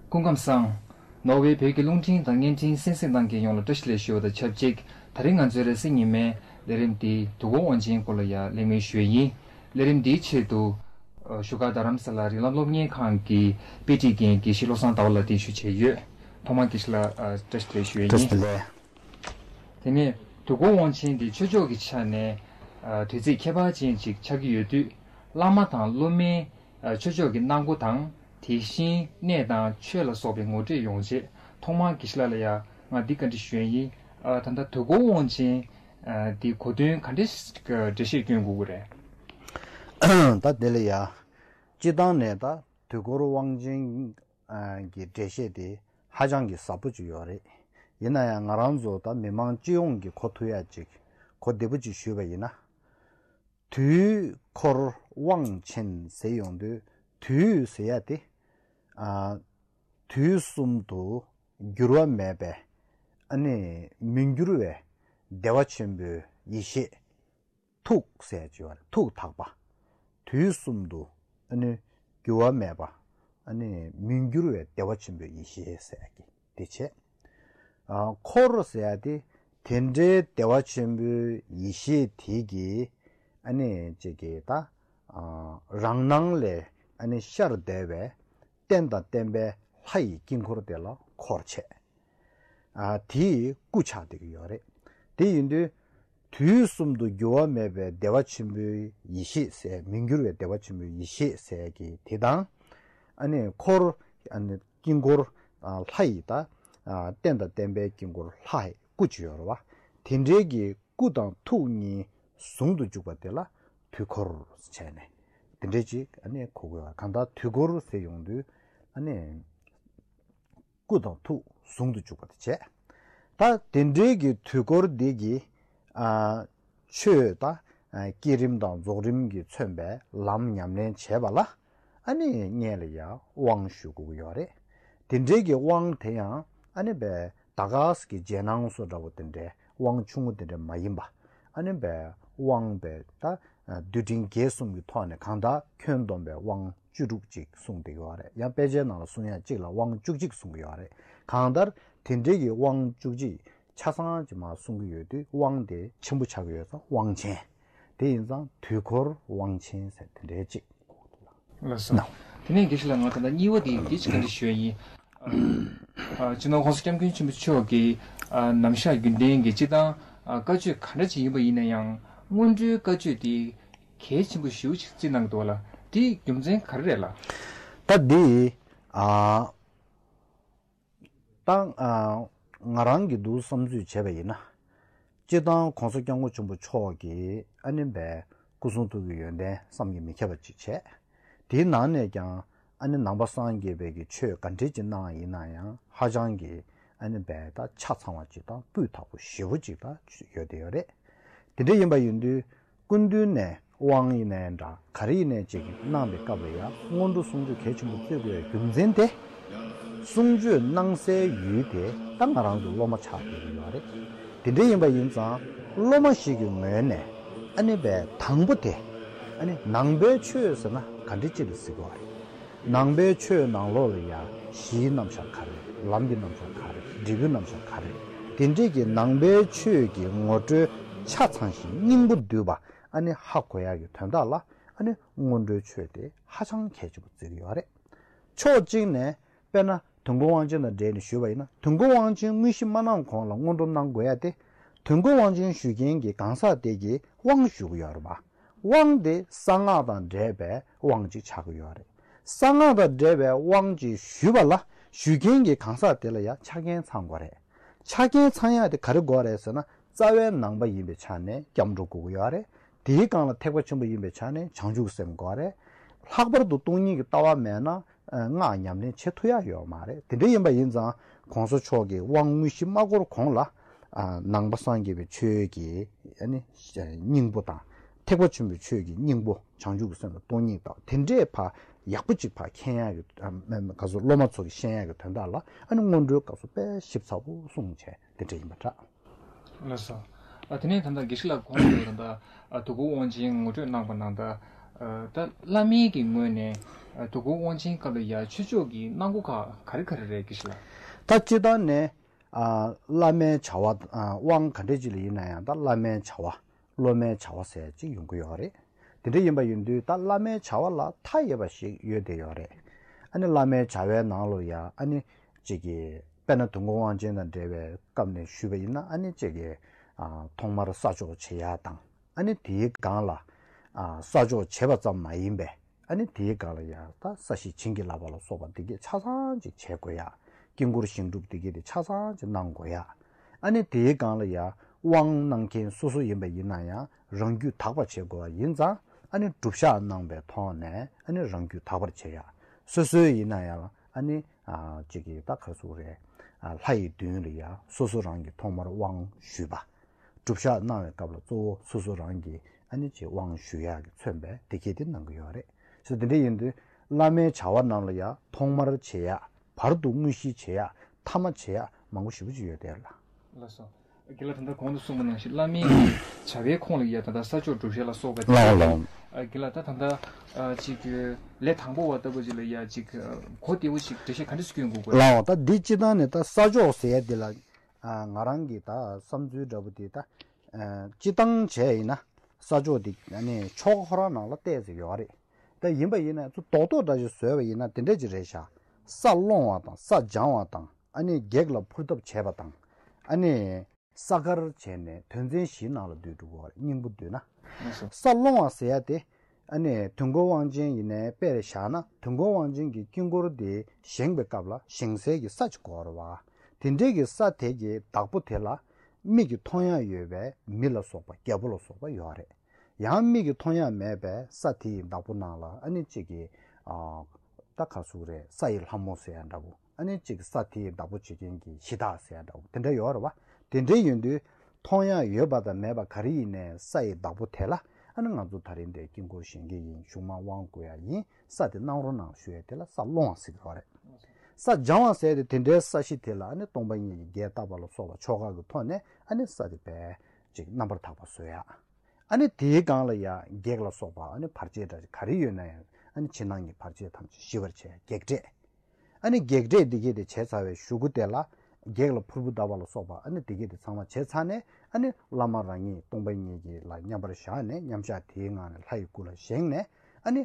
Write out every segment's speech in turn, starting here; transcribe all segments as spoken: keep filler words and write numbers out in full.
སྐུ་ཁམས་བཟང་། ནོར་ཝེ་བོད་ཀྱི་རླུང་འཕྲིན་དང་བརྙན་འཕྲིན་གསན་གཟིགས་གནང་མཁན་ཡོངས་ལ་བཀྲ་ཤིས་བདེ་ལེགས་ཞུ་བ་དང་ཆབས་ཅིག་ད་རིང་ང་ཚོའི་རེས་གཟའ་ཉི་མའི་ལས་རིམ་འདི་དུས་འཁོར་དབང་ཆེན་སྐོར་ལ་ཡང་གླེང་མོལ་ཞུ་ཡས་ཡིན། ལས་རིམ་འདིའི་ཆེད་དུ། ཨ། བཞུགས་སྒར་རྡ་རམ་ས་ལ་རིགས་ལམ་སློབ་གཉེར་ཁང་གི་དཔེ་ཁྲིད་མཁན་དགེ་བཤེས་བློ་བཟང་ཟླ་བ་ལགས་གདན་ཞུ་བྱས་ཡོད། ཐོག་མར་དགེ་བཤེས་ལགས། ཨ། བཀྲ་ཤིས་བདེ་ལེགས་ཞུ་ཡས་ཡིན། བཀྲ་ཤིས་བདེ་ལེགས། དེ་ནས་དུས་འཁོར་དབང་ཆེན་འདི་ཆོས་ཕྱོགས་ཀྱི་ཆ་ནས། ཨ། དུས་ཚིགས་ཁྱད་པར་ཅན་ཅིག་ཆགས་ཀྱི་ཡོད་དུས། བླ་མ་དང་སློབ་མའི། ཨ། ཆོས་ཕྱོགས་ཀྱི་གནང་སྒོ་དང་། དེ་བཞིན་གནས་དང་ཆོས་ལ་སོགས་པའི་ངོ་སྤྲོད་ཡོང་ཆེད། ཐོག་མར་དགེ་བཤེས་ལགས་ལ་ཡང་ང་འདི་བཀའ་འདྲི་ཞུ་ཡས་ཡིན། ཨ། ད་ལྟ་དུས་འཁོར་དབང་ཆེན། ཨ། འདི་གོ་དོན་ག་འདྲའི་འགྲེལ་བཤད་སྐྱོན་དགོས་ཀྱི་རེད། ད་དེ་ལ་ཡ། སྤྱི་བཏང་ནས་ད་དུས་འཁོར་དབང་ཆེན་གྱི་འགྲེལ་བཤད་དེ་ཧ་ཅང་གི་ཟབ་པོ་ཅིག་ཡོད་རེད། ཡིན་ན་ཡང་ང་རང་ཚོ་ད་མི་མང་སྤྱི་ཡོངས་ཀྱིས་གོ་ཐུབ་ཡ་ཅིག་གོ་བདེ་པོ་ཅིག་ཞུས་པ་ཡིན་ན། དུས་འཁོར་དབང་ཆེན་ཟེར་ཡོང་དུས། དུས་ཟེར་ཡ་དེ། ཨ། དུས་གསུམ་དུ་འགྱུར་བ་མེད་པའི། ཨ་ནི་མི་འགྱུར་བའི་བདེ་བ་ཆེན་པོའི་ཡེ་ཤེས། ཐུགས་ཟེར་ཡ་ཅིག་ཡོད་རེད། ཐུགས་དག་པ། དུས་གསུམ་དུ་ཨ་ནི་འགྱུར་བ་མེད་པ། ཨ་ནི་མི་འགྱུར་བའི་བདེ་བ་ཆེན་པོའི་ཡེ་ཤེས་ཟེར་ཡ་གི་དེ་བྱས། ཨ། འཁོར་ཟེར་ཡ་དེ་དེ་འདྲའི་བདེ་བ་ཆེན་པོའི་ཡེ་ཤེས་དེ་གི། ཨ་ནི་ཅིག་གི་ད། ཨ། རང་སྣང་ལས་ཨ་ནི་ཤར་བསྡད་པའི་རྟེན་དང་བརྟེན་པའི་ལྷ་ཡི་དཀྱིལ་འཁོར་དེ་ལ་འཁོར་བྱས། ཨ། དེའི་སྐུ་ཆགས་བསྡད་ཀྱི་ཡོད་རེད། དེ་ཡིན་དུས། དུས་གསུམ་དུ་འགྱུར་བ་མེད་པའི་བདེ་བ་ཆེན་པོའི་ཡེ་ཤེས་ཟེར། མི་འགྱུར་བའི་བདེ་བ་ཆེན་པོའི་ཡེ་ཤེས་ཟེར་གྱི་དེ་དང་། ཨ་ནི་འཁོར། ཨ་ནི་དཀྱིལ་འཁོར། ཨ། ལྷ་ཡི་ད། ཨ། རྟེན་དང་བརྟེན་པའི་དཀྱིལ་འཁོར་ལྷ་ཡི་སྐུ་ཅིག་ཡོད་རེད་བ། དེ་འདྲའི་གི་སྐུ་དང་ཐུགས་གཉིས་ཟུང་དུ་འཇུག་པ་དེ་ལ་དུས་འཁོར་བྱས་ནས་དེ་འདྲའི་ཅིག་ཨ་ནི་གོ་དགོས་པ། གང་ལྟར་དུས་འཁོར་ཟེར་ཡོང་དུས། ཨ་ནི། སྐུ་དང་ཐུགས་ཟུང་དུ་འཇུག་པ་དེ་བྱས། ད་དེ་འདྲའི་གི་དུས་འཁོར་འདི་གི། ཨ། ཆོས་དང་། ཨ། བསྐྱེད་རིམ་དང་རྫོགས་རིམ་གྱིས་མཚོན་པའི་ལམ་ཉམས་ལེན་བྱས་པ་ལ། ཨ་ནི་སྔོན་ལ་ཡང་དབང་ཞུ་དགོས་ཀྱི་ཡོད་རེད། དེ་འདྲའི་གི་དབང་དེ་ཡང་ཨ་ནི་བས་ད་ག་ས་གི་རྗེས་གནང་སོགས་འདྲ་བོ་དེ་འདྲའི་དབང་ཆུང་ངུ་དེ་འདྲ་མ་ཡིན་པ། ཨ་ནི་བས་དབང་བས་ད། ཨ། རྡུལ་ཕྲན་བརྒྱད་གསུམ་གྱི་ཐོག་ནས་གང་ལྟར་ཁྱོན་བསྡོམས་པའི་དབང་བཅུ་དྲུག་ཅིག་གསུངས་བསྡད་ཡོད་རེད། ཡང་དཔེ་ཆའི་ནང་ལ་གསུང་ཡ་གཅིག་ལ་དབང་བཅུ་གཅིག་གསུང་གི་ཡོད་རེད། གང་ལྟར་དེ་འདྲའི་གི་དབང་བཅུ་གཅིག་ཆ་ཚང་ཅིག་མར་གསུང་གི་ཡོད་དུས། དབང་དེ་ཆེན་པོ་ཆགས་ཀྱི་ཡོད་ཙང་དབང་ཆེན། དེ་ཡིན་ཙང་དུས་འཁོར་དབང་ཆེན་ཟེར་དེ་འདྲའི་ཅིག་ལགས་སོ། ན། དེ་ནས་དགེ་བཤེས་ལགས། ང་ད་ལྟ་གཉིས་པ་དེ་འདི་ཅིག་བཀའ་འདྲི་ཞུ་ཡ་ཡིན། ཨ། སྤྱི་ནོར་༸གོང་ས་༸སྐྱབས་མགོན་ཆེན་པོ་མཆོག་གིས། ཨ། ནམ་ཞག་རྒྱུན་ལྡན་གྱི་སྤྱིར་བཏང་། ཨ། བཀའ་ཆོས་ག་འདྲ་ཅིག་ཡིན་པ་ཡིན་ན་ཡང་། སྔོན་འགྲོའི་བཀའ་ཆོས་དེ་གལ་ཆེན་པོ་ཞེ་པོ་ཅིག་བརྩི་གནང་གི་འདུག་ལ། དེའི་རྒྱུ་མཚན་ག་རེ་རེད་ལགས། ད་འདི། ཨ། ད། ཨ། ང་རང་གིས་འདུག་བསམ་ཚུལ་བྱས་པ་ཡིན་ན། སྤྱིར་བཏང་༸གོང་ས་༸སྐྱབས་མགོན་ཆེན་པོ་མཆོག་གིས་ཨ་ནི་བས་སྐུ་གསུང་ཐུགས་ཀྱི་ཡོན་ཏན་བསམ་གྱིས་མི་ཁྱབ་པ་ཅིག་བྱས། དེའི་ནང་ནས་ཀྱང་ཨ་ནི་ནང་པ་སངས་རྒྱས་པའི་གི་ཆོས་ག་འདྲ་ཅིག་གནང་ཡིན་ན་ཡང་ཧ་ཅང་གི་ཨ་ནི་བས་ད་ཆ་ཚང་བ་ཅིག་དང་སྤུས་དག་པོ་ཞེ་པོ་ཅིག་ད་ཡོད་དེ་ཡོད་རེད། དེ་འདྲ་ཡིན་པ་ཡིན་དུས། སྐུ་མདུན་ནས་དབང་ཡིན་ནའི་འདྲ། ག་རེ་ཡིན་ནའི་ཅིག་གནང་པའི་སྐབས་ལ་ཡང་སྔོན་འགྲོ་གསུང་ཆོས་གལ་ཆེན་པོ་བརྩི་དགོས་པའི་རྒྱུ་མཚན་དེ། གསུང་ཆོས་གནང་སའི་ཡུལ་དེ་ད་ང་རང་ཚོ་སློབ་མ་ཆགས་བསྡད་ཀྱི་ཡོད་རེད། དེ་འདྲ་ཡིན་པ་ཡིན་ཙང་སློབ་མ་ཞིག་གི་ངོས་ནས་ཨ་ནི་བས་དང་པོ་དེ། ཨ་ནི་ནང་པའི་ཆོས་ཟེར་ན་ག་འདྲ་ཅིག་ལ་ཟེར་དགོས་པ་རེད། ནང་པའི་ཆོས་ནང་ལོགས་ལ་ཡང་གཞིའི་རྣམ་གཞག་ག་རེ། ལམ་གྱི་རྣམ་གཞག་ག་རེ། འབྲས་བུའི་རྣམ་གཞག་ག་རེ། དེ་འདྲས་ཀྱི་ནང་པའི་ཆོས་ཀྱི་ངོ་སྤྲོད་ཆ་ཚང་ཞིང་སྙིང་པོ་བསྡུས་པ་ཨ་ནི་ཧ་གོ་ཡག་གི་དོན་དག་ལ། ཨ་ནི་སྔོན་འགྲོའི་ཆོས་དེ་ཧ་ཅང་གལ་ཆེན་པོ་བརྩི་གི་ཡོད་རེད། ཕྱོགས་གཅིག་ནས་དཔེར་ན་དུས་འཁོར་དབང་ཆེན་དང་འབྲེལ་ནས་ཞུས་པ་ཡིན་ན། དུས་འཁོར་དབང་ཆེན་དངོས་གཞི་མ་གནང་གོང་ལ་སྔོན་འགྲོ་གནང་དགོས་ཡ་དེ། དུས་འཁོར་དབང་ཆེན་ཞུ་མཁན་གྱི་གང་ཟག་དེ་གིས་དབང་ཞུ་གི་ཡོད་རེད་པ། དབང་དེ་གསང་སྔགས་དང་འབྲེལ་བའི་དབང་ཅིག་ཆགས་ཀྱི་ཡོད་རེད། གསང་སྔགས་དང་འབྲེལ་བའི་དབང་ཅིག་ཞུས་པ་ལ། ཞུ་མཁན་གྱི་གང་ཟག་དེ་ལ་ཡང་ཆ་རྐྱེན་ཚང་དགོས་རེད། ཆ་རྐྱེན་ཚང་ཡག་དེ་ག་རེ་དགོས་རེད་ཟེར་ན། རྩ་བའི་ནང་པ་ཡིན་པའི་ཆ་ནས་སྐྱབས་འགྲོ་དགོས་ཀྱི་ཡོད་རེད། དེའི་སྒང་ལ་ཐེག་པ་ཆེན་པོ་ཡིན་པའི་ཆ་ནས་བྱང་ཆུབ་ཀྱི་སེམས་དགོས་རེད། ལྷག་པར་དུ་སྟོང་ཉིད་ཀྱི་ལྟ་བ་མེད་ན། ཨ། སྔགས་ཉམས་ལེན་བྱེད་ཐུབ་ཡག་ཡོད་མ་རེད། དེ་འདྲ་ཡིན་པ་ཡིན་ཙང་༸གོང་ས་མཆོག་གིས་དབང་དངོས་གཞི་མ་བསྐུར་གོང་ལ། ཨ། ནང་པ་སངས་རྒྱས་པའི་ཆོས་ཀྱི། ཨ་ནི་སྙིང་པོ་དང་། ཐེག་པ་ཆེན་པོའི་ཆོས་ཀྱི་སྙིང་པོ། བྱང་ཆུབ་ཀྱི་སེམས་དང་སྟོང་ཉིད་དང་། དེ་འདྲས་ཕར་ཡག་པོ་ཅིག་ཕར་མཁྱེན་ཡག་གི། ཨ། ག་ཚོད་སློབ་མ་ཚོ་གིས་ཤེས་ཡག་གི་དོན་དག་ལ། ཨ་ནི་སྔོན་འགྲོའི་སྐབས་སུ་དཔེ་ཞིབ་ཚགས་པོ་གསུངས་བྱས་དེ་འདྲ་ཡིན་པ་འདྲ། ལགས་སོ། ཨ། དེ་ནས་ད་ལྟ་དགེ་བཤེས་ལགས་གོང་དུ་ད་ལྟ། ཨ། དུས་འཁོར་དབང་ཆེན་ངོ་སྤྲོད་གནང་པ་ནང་ལྟར། ཨ། ད་བླ་མའི་གི་ངོས་ནས། དུས་འཁོར་དབང་ཆེན་སྐབས་ལ་ཡ་ཆོས་ཕྱོགས་ཀྱི་གནང་སྒོ་ཁག་ག་རེ་ག་རེ་རེད་དགེ་བཤེས་ལགས། ད་སྤྱིར་བཏང་ནས་ཨ་བླ་མའི་བྱ་བ་ཨ་དབང་ག་འདྲས་ཅིག་ལ་ཡིན་ན་ཡང་ད་བླ་མའི་བྱ་བ་སློབ་མའི་བྱ་བ་ཟེར་ཅིག་ཡོང་གི་ཡོད་རེད། དེ་འདྲ་ཡིན་པ་ཡིན་དུས་ད་བླ་མའི་བྱ་བ་ལ་མཐའ་ཡས་པ་ཞིག་ཡོད་བསྡད་ཡོད་རེད། ཨ་ནི་བླ་མའི་བྱ་བའི་ནང་ལ་ཡ་ཨ་ནི་ཅིག་གི་དཔེར་ན་དུས་འཁོར་དབང་ཆེན་དང་འབྲེལ་བའི་སྐབས་ནས་ཞུས་པ་ཡིན་ན་ཨ་ནི་ཅིག་གི་ཨ་ཐོག་མར་ས་ཕྱོགས་བྱེ་ཡག་དང་། ཨ་ནི་དེའི་སྒང་ལ་ཨ་ས་ཕྱོགས་བྱེ་བ་ཙམ་མ་ཡིན་པའི་ཨ་ནི་དེའི་སྒང་ལ་ཡ་ད་ས་གཞི་བྱིན་གྱིས་བརླབས་པ་ལ་སོགས་པ་འདི་གས་ཆ་ཚང་ཅིག་བྱེད་དགོས་ཡ། དཀྱིལ་འཁོར་བཞེངས་སྒྲུབ་འདི་གས་དེ་ཆ་ཚང་ཅིག་གནང་དགོས་ཡ། ཨ་ནི་དེའི་སྒང་ལ་ཡ་དབང་གནང་མཁན་སོ་སོ་ཡིན་པ་ཡིན་ན་ཡང་རང་རྒྱུད་དག་པ་བྱེད་དགོས་པ་ཡིན་ཙང་ཨ་ནི་སྒྲུབ་ཞག་གནང་བའི་ཐོག་ནས་ཨ་ནི་རང་རྒྱུད་དག་པར་བྱེད་ཡ། སོ་སོའི་ཡིན་ན་ཡང་ཨ་ནི་ཨ་ཅིག་གི་ད་ག་ཟེར་རེད། ཨ་ལྷ་ཡི་མདུན་ལ་ཡ་སོ་སོ་རང་གིས་ཐོག་མར་དབང་ཞུས་པ། སྒྲུབ་ཞག་གནང་བའི་སྐབས་ལ་གཙོ་བོ་སོ་སོ་རང་གིས་ཨ་ནི་ཅིག་དབང་ཞུ་ཡག་གི་མཚོན་པའི་དེ་སྐད་དེ་གནང་གི་ཡོད་རེད། སོ་དེ་འདྲ་ཡིན་དུས་བླ་མའི་བྱ་བ་རྣམས་ལ་ཡང་ཐོག་མར་བྱེད་ཡག་བར་དུ་དངོས་གཞི་བྱེད་ཡག་ཐ་མ་བྱེད་ཡག་མང་པོ་ཞེ་པོ་ཅིག་ཡོད་དེ་ལ། ལགས་སོ། རྒན་ལགས་ད་ལྟ་གོང་དུ་གསུངས་པ་ནང་བཞིན་བླ་མའི་བྱ་བའི་ཁོངས་ལ་ཡང་ད་ལྟ་ས་ཕྱོགས་སྒྲུབ་ཞག་ལ་སོགས་པ་དེ། ལགས་ལགས། རྒན་ལགས་ད་ད་ལྟ་ཅིག་ལས་དང་པོ་བ་ལྟ་བུ་ཅིག་ལ་ཡང་ཅིག་གོ་བདེ་བོ་ཞིག་འགྲེལ་བཤད་ག་འདྲ་ཞིག་སྐྱོན་དགོས་དགོས། ལགས་ད་འདི་སྤྱིར་བཏང་ནས་ད་ས་ཕྱོགས་ཟེར་ཡ་འདི་ལ། ཨ་ང་རང་གི་ད་བསམ་ཚུལ་འདྲ་པོ་དེ་ད་ཨ་སྤྱི་བཏང་བྱས་ཡིན་ན་ས་ཕྱོགས་དེ་ཨ་ནི་ཆོས་ཁོ་རང་ནང་ལ་གཏད་ཟེར་ཡོད་རེད། ད་ཡིན་པ་ཡིན་ན་ཚུར་རྡོག་རྡོག་འདྲ་ཞིག་བཟོས་པ་ཡིན་ན་དེ་འདྲ་ཅིག་རེད་ཤག་ས་སློང་བ་དང་ས་སྦྱང་བ་དང་ཨ་ནི་བགེགས་ལ་ཕུར་ཐབས་བྱས་པ་དང་ཨ་ནི་ས་དཀར་བྱས་ནས་དོན་ཚན་བཞིའི་ནང་ལ་སྡུད་འགྲོ་གི་ཡོད་རེད་སྙིང་པོ་བསྡུས་ན། ལགས་སོ། ས་སློང་བ་ཟེར་ཡ་དེ། ཨ་ནི་དུས་འཁོར་དབང་ཆེན་ཡིན་ནའི་དཔེར་བཞག་ན་དུས་འཁོར་དབང་ཆེན་གྱི་དཀྱིལ་འཁོར་དེ་བཞེངས་པའི་སྐབས་ལ་བཞེངས་སའི་གི་ས་ཅིག་དགོས་རེད་བ། དེ་འདྲའི་གི་ས་དེ་གི་བདག་པོ་དེ་ལ་མིག་གིས་མཐོང་ཡག་ཡོད་པའི་མི་ལ་སོགས་པ་རྒྱལ་པོ་ལ་སོགས་པ་ཡོད་རེད། ཡང་མིག་གིས་མཐོང་ཡག་མེད་པའི་ས་དེ་ཡི་བདག་པོ་ནང་ལ་ཨ་ནི་གཅིག་གི་ཨ་ད་ག་ཟེར་རེད་ས་ཡི་ལྷ་མོ་ཟེར་ཡ་འདྲ་པོ། ཨ་ནི་གཅིག་ས་དེའི་བདག་པོ་བྱེད་མཁན་གྱི་གཞི་བདག་ཟེར་འདྲ་བོ་དེ་འདྲ་ཡོད་རེད་བ། དེ་འདྲ་ཡོད་དུས་མཐོང་ཡག་ཡོད་པ་དང་མེད་པ་ག་རེ་ཡིན་ནའི་ས་ཡི་བདག་པོ་དེ་ལ་ཨ་ནི་ང་ཚོ་ད་རིང་འདིར་དཀྱིལ་འཁོར་བཞེངས་ཀྱི་ཡིན། གཞུག་མ་དབང་བསྐུར་ཡག་ཡིན། ས་དེ་གནང་རོགས་གནང་ཞུ་ཡག་དེ་ལ་ས་སློང་བ་ཟེར་གྱི་ཡོད་རེད། ས་སྦྱང་བ་ཟེར་དེ་དེ་འདྲའི་ས་གཞི་དེ་ལ་ཨ་ནི་སྟོང་པ་ཉིད་ཀྱི་རྒྱས་བཏབ་པ་ལ་སོགས་པ་ཆོ་ག་གི་ཐོག་ནས་ཨ་ནི་ས་དེ་བས་ཅིག་རྣམ་པར་དག་པ་བཟོ་ཡག་ཨ་ནི་དེའི་སྒང་ལ་ཡ་བགེགས་ལ་སོགས་པ་ཨ་ནི་བར་ཆད་འདྲ་ག་རེ་ཡོད་ན་ཡང་ཨ་ནི་ཕྱི་ནང་གི་བར་ཆད་ཐམས་ཅད་ཞི་བར་བྱེད་བགེགས་བསྐྲད། ཨ་ནི་བགེགས་བསྐྲད་འདི་གས་དེ་བྱས་ཚར་བའི་གཞུག་གུ་དེ་ལ་བགེགས་ལ་ཕུར་བུ་བརྡབས་པ་ལ་སོགས་པ་ཨ་ནི་འདི་གས་དེ་ཚང་མ་བྱས་ཚར་ནས་ཨ་ནི་བླ་མ་རང་ཉིད་སྟོང་པ་ཉིད་ཀྱི་ལ་མཉམ་པར་བཞག་ནས་མཉམ་བཞག་དེའི་ངང་ནས་ལྷ་ཡི་སྐུ་ལ་བཞེངས་ནས་ཨ་ནི་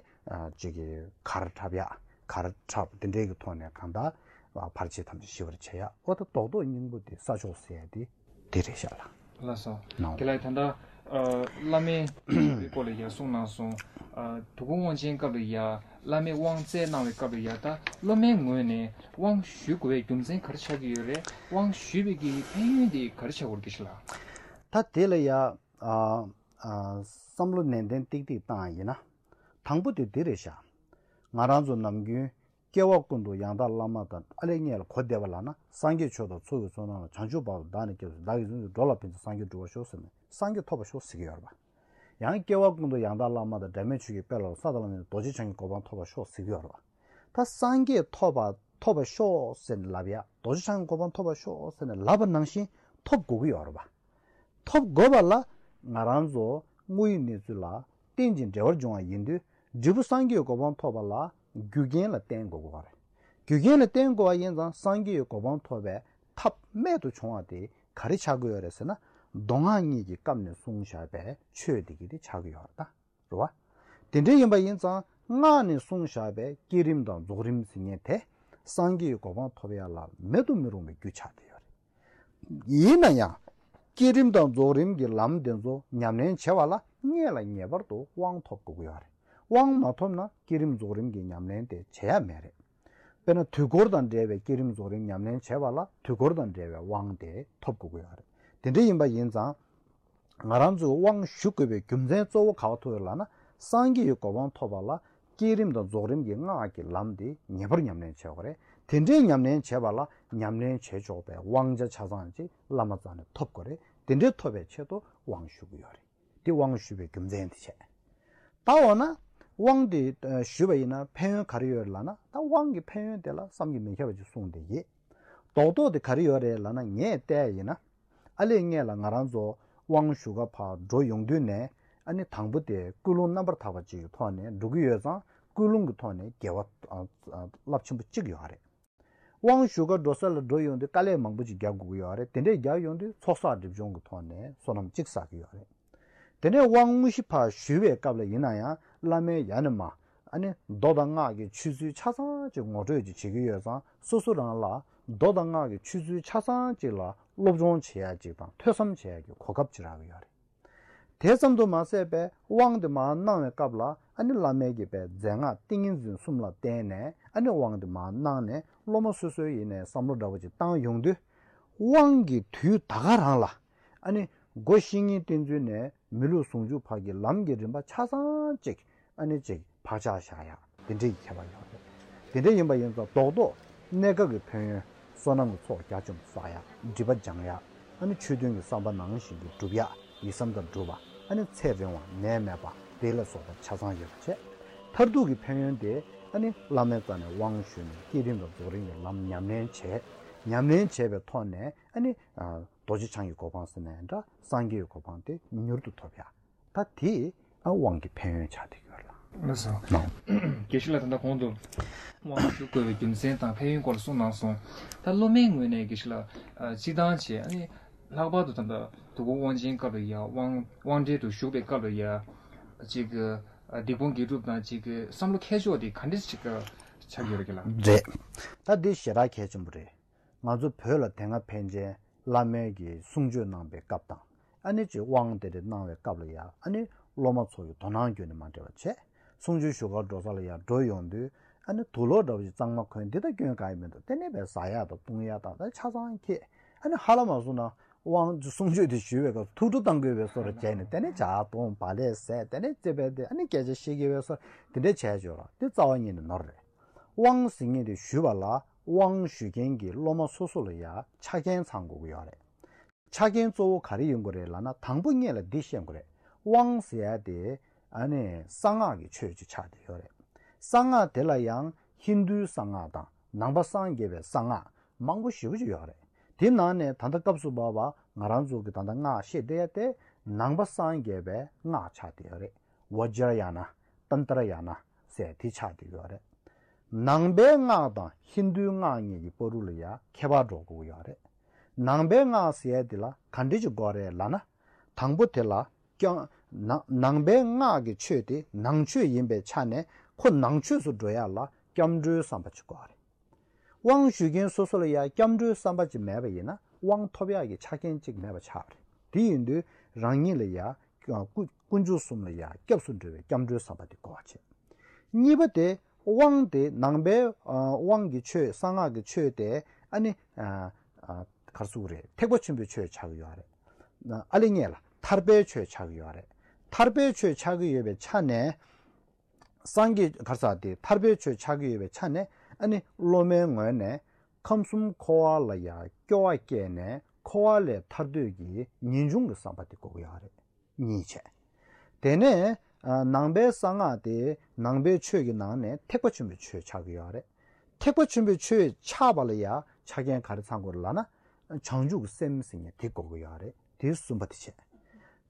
ཅིག་གི་གར་འཁྲབ་ཡག་གར་འཁྲབ་དེ་འདྲའི་གི་ཐོག་ནས་གང་ལྟར་བར་ཆད་ཐམས་ཅད་ཞི་བར་བྱེད་ཡག་འོ་ད་རྡོག་རྡོག་སྙིང་པོ་དེ་ས་ཕྱོགས་ཟེར་ཡག་དེ། དེ་རེད་ཤག་ལགས། ལགས་སོ། ནའོ། དེ་ལ་ད་ལྟ་ཨ་བླ་མའི་སྐོར་ལ་ཡར་གསུངས་གནང་སོང་། ཨ་དུས་འཁོར་དབང་ཆེན་སྐབས་ལ་ཡ་བླ་མའི་དབང་བསྩལ་གནང་བའི་སྐབས་ལ་ཡ་ད་སློབ་མའི་ངོས་ནས་དབང་ཞུ་དགོས་པའི་རྒྱུ་མཚན་ག་རེ་ཆགས་ཀྱི་ཡོད་རེད། དབང་ཞུས་པའི་གི་ཕན་ཡོན་དེ་ག་རེ་ཆགས་ཀྱི་ཡོད་རེད་དགེ་བཤེས་ལགས། ད་དེ་ལ་ཡ་ཨ་ཨ་བསམ་བློ་ནན་ཏན་ཏིག་ཏིག་བཏང་ཡིན་ན། དང་པོ་དེ་འདི་རེད་ཤག་ང་རང་ཚོ་ནམ་རྒྱུན། སྐྱེ་བ་ཀུན་ཏུ་ཡང་དག་བླ་མ་དང་། ཨ་ལས་སྔོན་ལ་གོ་བདེ་བ་ལབ་ན། སངས་རྒྱས་ཆོས་དང་ཚོགས་ཀྱི་ཚོགས་རྣམས་ལ། བྱང་ཆུབ་བར་དུ་བདག་ནི་སྐྱབས་སུ། བདག་གིས་འཛིན་པའི་འགྲོ་ལ་ཕན་ཕྱིར། སངས་རྒྱས་འགྲུབ་པར་ཤོག་ཟེར་ནས་སངས་རྒྱས་ཐོབ་པར་ཤོག་ཟེར་གྱི་ཡོད་རེད་པ། ཡང་སྐྱེ་བ་ཀུན་ཏུ་ཡང་དག་བླ་མ་དང་། སྒྲ་མེད་ཆོས་ཀྱི་དཔལ་ལ། ས་དང་ལམ་ཡིན་རྡོ་རྗེ་འཆང་གི་གོ་འཕང་ཐོབ་པར་ཤོག་ཟེར་གྱི་ཡོད་རེད་པ། ད་སངས་རྒྱས་ཐོབ་པ་ཐོབ་པར་ཤོག་ཟེར་ནས་ལབ་ཡ། རྡོ་རྗེ་འཆང་གི་གོ་འཕང་ཐོབ་པར་ཤོག་ཟེར་ནས་ལབ་པ་ནང་བཞིན་ཐོབ་དགོས་ཀྱི་ཡོད་རེད་པ། ཐོབ་དགོས་པ་ལ་ང་རང་ཚོ་དངོས་ཡོད་གནས་ཚུལ་ལ་བརྟེན་ཅིང་འབྲེལ་བར་འབྱུང་བ་ཡིན་དུས། འབྲས་བུ་སངས་རྒྱས་ཀྱི་གོ་འཕང་ཐོབ་པ་ལ་རྒྱུ་རྐྱེན་ལ་བརྟེན་དགོས་ཀྱི་ཡོད་རེད། རྒྱུ་རྐྱེན་ལ་བརྟེན་དགོས་པ་ཡིན་ཙང་སངས་རྒྱས་ཀྱི་གོ་འཕང་ཐོབ་པའི་ཐབས་རྨད་དུ་བྱུང་བ་དེ་ག་རེ་ཆགས་ཀྱི་ཡོད་རེད་ཟེར་ན། མདོ་སྔགས་གཉིས་ཀྱི་སྐབས་ནས་གསུངས་བཞག་པའི་ཆོས་དེ་གི་དེ་ཆགས་ཀྱི་ཡོད་རེད་ད། རེད་བ། དེ་འདྲ་ཡིན་པ་ཡིན་ཙང་སྔགས་ནས་གསུངས་བཞག་པའི་བསྐྱེད་རིམ་དང་རྫོགས་རིམ་ཟེར་མཁན་དེ་སངས་རྒྱས་ཀྱི་གོ་འཕང་ཐོབ་ཡ་ལ་མེད་དུ་མི་རུང་བའི་རྒྱུ་ཆགས་བསྡད་ཡོད་རེད། ཡིན་ན་ཡང་། བསྐྱེད་རིམ་དང་རྫོགས་རིམ་གྱི་ལམ་དེ་ཚོ་ཉམས་ལེན་བྱེད་པ་ལ་ངེས་ལ་ངེས་པར་དུ་དབང་ཐོབ་དགོས་ཀྱི་ཡོད་རེད། དབང་མ་ཐོབ་ན་བསྐྱེད་རིམ་རྫོགས་རིམ་གྱི་ཉམས་ལེན་དེ་བྱེད་ཡ་མེད་རེད། དཔེར་ན་དུས་འཁོར་དང་འབྲེལ་བའི་བསྐྱེད་རིམ་རྫོགས་རིམ་ཉམས་ལེན་བྱེད་པ་ལ་དུས་འཁོར་དང་འབྲེལ་བའི་དབང་དེ་ཐོབ་དགོས་ཀྱི་ཡོད་རེད། དེ་འདྲ་ཡིན་པ་ཡིན་ཙང་། ང་རང་ཚོས་དབང་ཞུ་དགོས་པའི་རྒྱུ་མཚན་གཙོ་བོ་ག་པར་ཐུག་ཡོད་ལབ་ན། སངས་རྒྱས་ཀྱི་གོ་འཕང་ཐོབ་པ་ལ་བསྐྱེད་རིམ་དང་རྫོགས་རིམ་གྱི་སྔགས་ཀྱི་ལམ་དེ་ངེས་པར་ཉམས་ལེན་བྱེད་དགོས་རེད། དེ་འདྲའི་ཉམས་ལེན་བྱེད་པ་ལ་ཉམས་ལེན་བྱེད་ཆོག་པའི་དབང་ཆ་ཆ་ཚང་ཅིག་བླ་མ་རྩ་ནས་ཐོབ་དགོས་རེད། དེ་འདྲའི་ཐོབ་པའི་ཆེད་དུ་དབང་ཞུ་གི་ཡོད་རེད། དེ་དབང་ཞུ་བའི་རྒྱུ་མཚན་དེ་བྱས། ད་འོ་ན། དབང་དེ་ཨ་ཞུས་པ་ཡིན་ན་ཕན་ཡོན་ག་རེ་ཡོད་ལབ་ན། ད་དབང་གི་ཕན་ཡོན་དེ་ལ་བསམ་གྱིས་མི་ཁྱབ་པ་ཅིག་གསུངས་བསྡད་ཡོད། རྡོག་རྡོག་དེ་ག་རེ་ཡོད་རེད་ལབ་ན། ངས་བལྟས་ཡིན་ན། ཨ་ལས་སྔོན་ལ་ང་རང་ཚོ་དབང་ཞུ་ག་ཕར་འགྲོ་ཡོང་དུས་ནས། ཨ་ནི་དང་པོ་དེ་ཀུན་སློང་རྣམ་པར་དག་པ་ཅིག་གི་ཐོག་ནས་འགྲོ་གི་ཡོད་ཙང་ ཀུན་སློང་གི་ཐོག་ནས་དགེ་བ་ཨ་ཨ་རླབས་ཆེན་པོ་གཅིག་ཡོད་རེད། དབང་ཞུ་གར་འགྲོ་ས་ལ་འགྲོ་ཡོང་དུས་དཀའ་ལས་མང་པོ་ཅིག་རྒྱག་དགོས་ཀྱི་ཡོད་རེད། དེ་འདྲས་རྒྱག་ཡོང་དུས་ཚོགས་བསགས་སྒྲིབ་སྦྱོང་གི་ཐོག་ནས་བསོད་ནམས་གཅིག་བསགས་ཀྱི་ཡོད་རེད། དེ་ནས་དབང་དངོས་གཞི་ཕར་ཞུ་བའི་སྐབས་ལ་ཡིན་ན་ཡང་བླ་མས་ཡ་ནི་མ་ཨ་ནི་མདོ་དང་སྔགས་ཀྱི་ཆོས་ཚུལ་ཆ་ཚང་ཅིག་ངོ་སྤྲོད་ཅིག་བྱེད་ཀྱི་ཡོད་ཙང་སོ་སོ་རང་ལ་མདོ་དང་སྔགས་ཀྱི་ཆོས་ཚུལ་ཆ་ཚང་ཅིག་ལ་སློབ་སྦྱོང་བྱེད་ཡ་ཅིག་དང་ཐོས་བསམ་བྱེད་ཡ་གི་གོ་སྐབས་ཅིག་རག་གི་ཡོད་རེད། དེ་ཙམ་དུ་མ་ཟད་པའི་དབང་དེ་མར་གནང་བའི་སྐབས་ལ་ཨ་ནི་བླ་མའི་གི་པའི་རྫས་སྔགས་ཏིང་ངེ་འཛིན་གསུམ་ལ་བརྟེན་ནས་ཨ་ནི་དབང་དེ་མར་གནང་ནས་སློབ་མ་སོ་སོའི་ཡིན་ནས་བསམ་བློ་འདྲ་བོ་ཅིག་བཏང་ཡོང་དུས་དབང་གི་དུས་ད་ག་རང་ལ་ཨ་ནི་སྒོ་བཤེས་གཉེན་བསྟེན་ཚུལ་ནས་མི་ལུས་ཟུང་འཇུག་བར་གྱི་ལམ་གྱི་རིམ་པ་ཆ་ཚང་ཅིག་ཨ་ནི་ཅིག་བག་ཆགས་བཞག་ཡག་དེ་འདྲའི་ཁྱད་པར་ཡོད་རེད། དེ་འདྲ་ཡིན་པ་ཡིན་ཙང་རྡོག་རྡོག་གནས་སྐབས་ཀྱི་ཕན་ཡོན་བསོད་ནམས་ཀྱི་ཚོགས་རྒྱ་ཆེན་པོ་བསགས་ཡག་སྒྲིབ་པ་སྦྱང་ཡག་ཨ་ནི་ཆོས་མཐུན་གྱི་བསམ་པ་ནང་བཞིན་གྱི་སྒྲུབ་ཡག་ཡིད་བསམ་ལྟར་སྒྲུབ་པ་ཨ་ནི་ཚེ་རིང་བ་ནད་མེད་པ་དེ་ལ་སོགས་པ་ཆ་ཚང་ཡོད་པ་བྱས། མཐར་ཐུག་གི་ཕན་ཡོན་དེ་ཨ་ནི་བླ་མའི་རྩ་ནས་དབང་ཞུས་ནས་བསྐྱེད་རིམ་དང་རྫོགས་རིམ་གྱི་ལམ་ཉམས་ལེན་བྱས། ཉམས་ལེན་བྱས་པའི་ཐོག་ནས་ཨ་ནི་རྡོ་རྗེ་འཆང་གི་གོ་འཕང་ཟེར་ནའི་འདྲ་སངས་རྒྱས་ཀྱི་གོ་འཕང་དེ་མྱུར་དུ་ཐོབ་ཡག་ད་དེ་ཨ་དབང་གི་ཕན་ཡོན་ཆགས་བསྡད་ཡོད་ལ། ལགས་སོ། ནོ། དགེ་བཤེས་ལགས་ད་ལྟ་གོང་དུ་དབང་ཞུ་དགོས་པའི་རྒྱུ་མཚན་དང་ཕན་ཡོན་སྐོར་ལ་གསུངས་གནང་སོང་། ད་སློབ་མའི་ངོས་ནས་དགེ་བཤེས་ལགས་ཨ་སྤྱིར་བཏང་བྱས་ཨ་ནི་ལྷག་པར་དུ་ད་ལྟ་དུས་འཁོར་དབང་ཆེན་སྐབས་ལ་ཡ་དབང་དབང་གྲལ་དུ་ཞུགས་པའི་སྐབས་ལ་ཡ་ཅིག་ཨ་སྡིག་སྤོང་དགེ་སྒྲུབ་དང་ཅིག་བསམ་བློ་འཁྱེར་ཕྱོགས་དེ་ག་འདྲས་ཅིག་ཆགས་ཡོད་རེད་ལགས། རེད། ད་འདི་ཞེ་དྲག་གལ་ཆེན་པོ་རེད། ང་ཚོ་བོད་ལ་དེ་སྔ་ཕན་ཆད་བླ་མའི་གི་གསུང་ཆོས་གནང་པའི་སྐབས་དང་ཨ་ནི་ཅིག་དབང་དེ་འདྲ་གནང་བའི་སྐབས་ལ་ཡ་ཨ་ནི་སློབ་མ་ཚོ་གི་དོ་སྣང་ཁྱོན་ནས་མ་སྤྲད་པ་བྱས། གསུང་ཆོས་ཞུ་གར་འགྲོ་ས་ལ་ཡ་འགྲོ་ཡོང་དུས་ཨ་ནི་དུག་ལོག་འདྲ་བོ་ཞིག་གཙང་མ་གོན་འདི་ལྟ་སྐྱོན་གང་ཡང་མི་འདུག་དེ་ནས་བས་ཟ་ཡག་དང་བཏུང་ཡག་དང་ད་ཆ་ཚང་ཁྱེད་ཨ་ནི་ཧ་ལམ་མ་སོང་ན་དབང་གསུང་ཆོས་དེ་ཞུ་བའི་སྐབས་ཐུགས་སྤྲོ་གཏང་དགོས་པའི་བཟོ་འདྲ་བྱས་ནས་དེ་ནས་ཇ་བཏུང་བག་ལེབ་ཟས་དེ་ནས་རྩེ་ཕལ་དེ་ཨ་ནི་སྐད་ཆ་བཤད་དགོས་པའི་བཟོ་འདྲ་དེ་འདྲ་བྱས་ཆོག་ལ་དེ་རྩ་བ་ཉིད་ནས་ནོར་རེད། དབང་ཟེར་མཁན་དེ་ཞུས་པ་ལ་དབང་ཞུ་མཁན་གྱི་སློབ་མ་སོ་སོ་ལ་ཡ་ཆ་རྐྱེན་ཚང་དགོས་ཀྱི་ཡོད་རེད། ཆ་རྐྱེན་གཙོ་བོ་ག་རེ་ཡིན་དགོས་རེད་ལབ་ན་དང་པོ་ཉིད་ལ་འདི་ཤེས་དགོས་རེད། དབང་ཟེར་ཡ་དེ་ཨ་ནི་གསང་སྔགས་ཀྱི་ཆོས་ཅིག་ཆགས་བསྡད་ཡོད་རེད། གསང་སྔགས་དེ་ལ་ཡང་ཧིན་རྡུའི་གསང་སྔགས་དང་ནང་པ་སངས་རྒྱས་པའི་གསང་སྔགས་མང་པོ་ཞེ་པོ་ཅིག་ཡོད་རེད། དེ་ནང་ནས་ད་ལྟ་སྐབས་སུ་བབ་པ་ང་རང་ཚོ་གི་ད་ལྟ་སྔགས་བཤད་བསྡད་ཡ་དེ་ནང་པ་སངས་རྒྱས་པའི་སྔགས་ཆགས་བསྡད་ཡོད་རེད། བཛྲ་ཡ་ན། ཏནྟྲ་ཡ་ན་ཟེར་དེ་ཆགས་བསྡད་ཡོད་རེད། ནང་པའི་སྔགས་དང་ཧིན་རྡུའི་སྔགས་གཉིས་ཀྱི་བར་དུ་ལ་ཡ་ཁྱད་པར་འགྲོ་དགོས་ཀྱི་ཡོད་རེད། ནང་པའི་སྔགས་ཟེར་ཡ་དེ་ལ་ག་འདྲ་ཅིག་དགོས་རེད་ལབ་ན། དང་པོ་དེ་ལ་སྐྱོ་ནང་ནང་པའི་སྔགས་ཀྱི་ཆོས་དེ་ནང་ཆོས་ཡིན་པའི་ཆ་ནས་ཁོ་ནང་ཆོས་སུ་འགྲོ་ཡ་ལ་སྐྱབས་འགྲོའི་བསམ་པ་ཅིག་དགོས་རེད། དབང་ཞུ་མཁན་སོ་སོ་ལ་ཡ་སྐྱབས་འགྲོའི་བསམ་པ་ཅིག་མེད་པ་ཡིན་ན་དབང་ཐོབ་ཡག་གི་ཆ་རྐྱེན་ཅིག་མེད་པ་ཆགས་པ་རེད། དེ་ཡིན་དུས་རང་ཉིད་ལ་ཡ་ཀུན་ཀུན་འབྱུང་གསུམ་ལ་ཡ་སྐྱབས་སུ་འགྲོ་བའི་སྐྱབས་འགྲོའི་བསམ་པ་དེ་དགོས་པ་བྱེད། གཉིས་པ་དེ་དབང་དེ་ནང་པའི་ཨ་དབང་གི་ཆོས་གསང་སྔགས་ཀྱི་ཆོས་དེ་ཨ་ནི་ཨ་ཨ་ག་རེ་ཟེར་དགོས་རེད། ཐེག་པ་ཆེན་པོའི་ཆོས་ཆགས་ཀྱི་ཡོད་རེད། ཨ་ལེ་ངེས་ལ་ཐར་པའི་ཆོས་ཆགས་ཀྱི་ཡོད་རེད། ཐར་པའི་ཆོས་ཆགས་ཀྱི་ཡོད་པའི་ཆ་ནས། སངས་རྒྱས་ག་རེ་ཟེར་དེ་ཐར་པའི་ཆོས་ཆགས་ཀྱི་ཡོད་པའི་ཆ་ནས་ཨ་ནི་སློབ་མའི་ངོས་ནས་ཁམས་གསུམ་འཁོར་བ་ལ་ཡང་སྐྱོ་བ་སྐྱེས་ནས་འཁོར་བ་ལས་ཐར་འདོད་ཀྱི་ངེས་འབྱུང་གི་བསམ་པ་དེ་དགོས་ཀྱི་ཡོད་རེད། གཉིས་བྱས། དེ་ནས་ཨ་ནང་པའི་གསང་སྔགས་དེ་ནང་པའི་ཆོས་ཀྱི་ནང་ནས་ཐེག་པ་ཆེན་པོའི་ཆོས་ཆགས་ཀྱི་ཡོད་རེད། ཐེག་པ་ཆེན་པོའི་ཆོས་ཆགས་པ་ལ་ཡང་ཆ་རྐྱེན་ག་རེ་ཚང་དགོས་རེད་ལབ་ན་བྱང་ཆུབ་ཀྱི་སེམས་ཟེར་མཁན་དེ་དགོས་ཀྱི་ཡོད་རེད། དེ་གསུམ་པ་དེ་བྱས།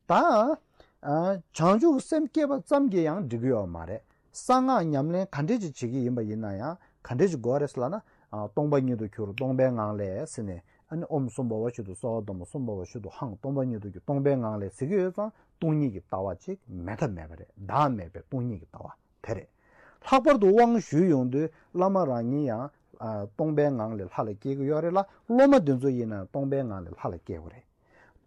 ད། ཨ་བྱང་ཆུབ་ཀྱི་སེམས་བསྐྱེད་པ་ཙམ་གྱིས་ཡང་འགྲིག་གི་ཡོད་མ་རེད། གསང་སྔགས་ཉམས་ལེན་ག་འདྲས་ཅིག་བྱེད་ཀྱི་ཡིན་པ་ཡིན་ན་ཡང་ག་འདྲས་ཅིག་དགོས་རེད་ཟེར་ལབ་ན། ཨ་སྟོང་པ་ཉིད་དུ་གྱུར་སྟོང་པའི་ངང་ལས་ཟེར་ནས་ཨ་ནི་ཨོཾ་སྭ་བྷཱ་ཝ་ཤུདྡྷ་སརྦ་དྷརྨ་སྭ་བྷཱ་ཝ་ཤུདྡྷོ་ཧཾ་སྟོང་པ་ཉིད་དུ་གྱུར་སྟོང་པའི་ངང་ལས་ཟེར་གྱི་ཡོད་ཙང་སྟོང་ཉིད་ཀྱི་ལྟ་བ་ཅིག་མེད་ཐབས་མེད་པ་རེད། བདག་མེད་པའི་སྟོང་ཉིད་ཀྱི་ལྟ་བ་དེ་རེད། ལྷག་པར་དུ་དབང་ཞུ་ཡོང་དུས་བླ་མ་རང་ཉིད་ཡང་ཨ་སྟོང་པའི་ངང་ལས་ལྷ་ལ་སྐྱེ་གི་ཡོད་རེད་ལ། སློབ་མ་དེ་ཚོ་ཡིན་ན་སྟོང་པའི་ངང་ལས་ལྷ་ལ་སྐྱེ་དགོས་རེད།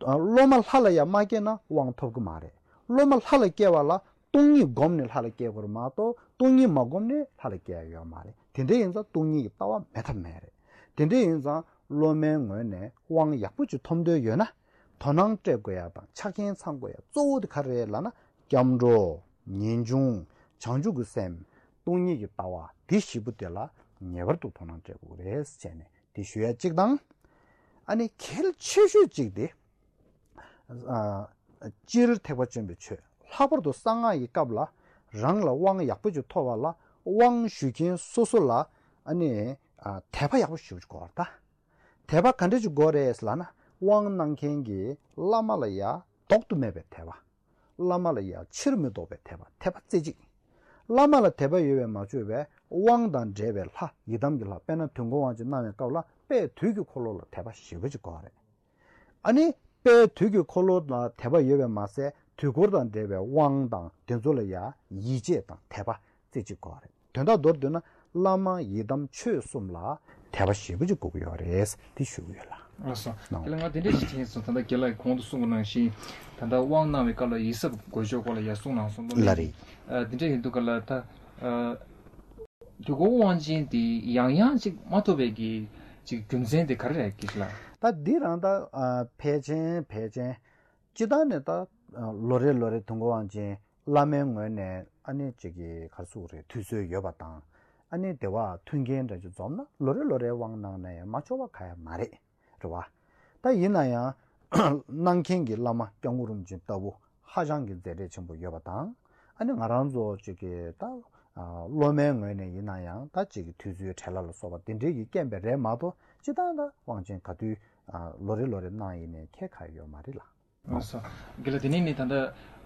སློབ་མ་ལྷ་ལ་ཡང་མ་སྐྱེས་ན་དབང་ཐོབ་ཀྱི་མ་རེད། སློབ་མ་ལྷ་ལ་སྐྱེ་བ་ལ་སྟོང་ཉིད་བསྒོམས་ནས་ལྷ་ལ་སྐྱེ་དགོས་རེད་མ་གཏོགས་སྟོང་ཉིད་མ་བསྒོམས་ནས་ལྷ་ལ་སྐྱེ་ཡ་ཡོད་མ་རེད། དེ་འདྲ་ཡིན་ཙང་སྟོང་ཉིད་ཀྱི་ལྟ་བ་མེད་ཐབས་མེད་རེད། དེ་འདྲ་ཡིན་ཙང་སློབ་མའི་ངོས་ནས་དབང་ཡག་པོ་ཅིག་ཐོབ་འདོད་ཡོད་ན་དོ་སྣང་སྤྲད་དགོས་ཡ་དང་ཆ་རྐྱེན་ཚང་དགོས་ཡ་གཙོ་བོ་དེ་ག་རེ་རེད་ལབ་ན་སྐྱབས་འགྲོ། ངེས་འབྱུང་། བྱང་ཆུབ་ཀྱི་སེམས། སྟོང་ཉིད་ཀྱི་ལྟ་བ་འདི་བཞི་པོ་དེ་ལ་ངེས་པར་དུ་དོ་སྣང་སྤྲད་དགོས་རེད་ཟེར་ནས། དེ་ཞུ་ཡ་གཅིག་དང་། ཨ་ནི་གལ་ཆེ་ཤོས་གཅིག་དེ། ཨ་སྤྱིར་ཐེག་པ་ཆེན་པོའི་ཆོས་ལྷག་པར་དུ་གསང་སྔགས་ཀྱི་སྐབས་ལ་རང་ལ་དབང་ཡག་པོ་ཅིག་ཐོབ་པ་ལ་དབང་ཞུ་མཁན་སོ་སོ་ལ་ཨ་ནི་ཨ་དད་པ་ཡག་པོ་ཞུ་དགོས་པ་རེད་ད། དད་པ་ག་འདྲ་ཅིག་དགོས་རེད་ལབ་ན་དབང་གནང་མཁན་གྱི་བླ་མ་ལ་ཡ་ལྡོག་ཏུ་མེད་པའི་དད་པ། བླ་མ་ལ་ཡ་ཕྱིར་མི་ལྡོག་པའི་དད་པ་དད་པ་རྩེ་གཅིག་བླ་མ་ལ་དད་པ་ཡོད་པས་མ་ཆོག་པའི་དབང་དང་འབྲེལ་བའི་ལྷ་ཡི་དམ་གྱི་ལྷ། དཔེར་ན་དུས་འཁོར་དབང་ཆེན་གནང་བའི་སྐབས་ལ་དཔལ་དུས་ཀྱི་འཁོར་ལོ་ལ་དད་པ་ཞེ་པོ་ཅིག་དགོས་རེད། ཨ་ནི་དཔལ་དུས་ཀྱི་འཁོར་ལོ་ལ་དད་པ་ཡོད་པས་མ་ཟད། དུས་འཁོར་དང་འབྲེལ་བའི་དབང་དང་དེ་ཚོ་ལ་ཡང་ཡིད་ཆེས་དང་དད་པ་རྩེ་གཅིག་དགོས་རེད། དོན་དག་མདོར་བསྡུས་ན་བླ་མ་ཡི་དམ་ཆོས་གསུམ་ལ་དད་པ་ཞེ་པོ་ཅིག་དགོས་ཀྱི་ཡོད་རེད། དེ་ཞུ་གི་ཡོད་ལ། ལགས་སོ། ནོ། དེ་ལ་ང་དེ་འདྲ་ཞིག་དྲན་སོང་། ད་ལྟ་རྒན་ལགས་གོང་དུ་གསུངས་པ་ནང་བཞིན། ད་ལྟ་དབང་གནང་བའི་སྐབས་ལ་ཡིད་གཟབ་དགོས་ཕྱོགས་སྐོར་ལ་ཡར་གསུངས་གནང་སོང་ལོ། ལ་རེད། ཨ། དེ་འདྲ་ཡིན་དུས་ག་ལ་ད། ཨ། དུས་འཁོར་དབང་ཆེན་དེ་ཡང་ཡང་ཅིག་མ་ཐོབ་པའི་གི་ཅིག་རྒྱུ་མཚན་དེ་ག་རེ་རེད་དགེ་བཤེས་ལགས། ད་འདི་རང་ད། ཨ། ཕལ་ཆེན་ཕལ་ཆེན་སྤྱིར་བཏང་ནས་ད། ཨ། ལོ་རེ་ལོ་རེ་དུས་འཁོར་དབང་ཆེན་བླ་མའི་ངོས་ནས་ཨ་ནི་ཅིག་གི་ག་རེ་ཟེར་དགོས་རེད། དུས་ཚོད་ཡོད་པ་དང་། ཨ་ནི་དེ་བ་མཐུན་རྐྱེན་འདྲ་ཅིག་འཛོམས་ན་ལོ་རེ་ལོ་རེ་དབང་གནང་ན་ཡང་མ་ཆོག་པ་ག་ཡང་མ་རེད། རེད་བ། ད་ཡིན་ན་ཡང་། གནང་མཁན་གྱི་བླ་མ་སྐྱབས་མགོན་རིན་པོ་ཆེ་ལྟ་བུ་ཧ་ཅང་གི་མཛད་འཕྲིན་ཆེན་པོ་ཡོད་པ་དང་། ཨ་ནི་ང་རང་ཚོ་ཅིག་གི་ད། ཨ། སློབ་མའི་ངོས་ནས་ཡིན་ན་ཡང་ད་ཅིག་གི་དུས་ཚོད་བྲེལ་བ་ལ་སོགས་པ་དེ་འདྲའི་གི་རྐྱེན་པས་རེད་མ་གཏོགས། སྤྱིར་བཏང་ད་དབང་ཆེན་ག་དུས། ཨ། ལོ་རེ་ལོ་རེ་གནང་ཡིན་ནའི་ཁྱད་ག་ཡོད་མ་རེད་ལ། ལགས་སོ། རྒན་ལགས་དེ་ནས་ནི་ད་ལྟ།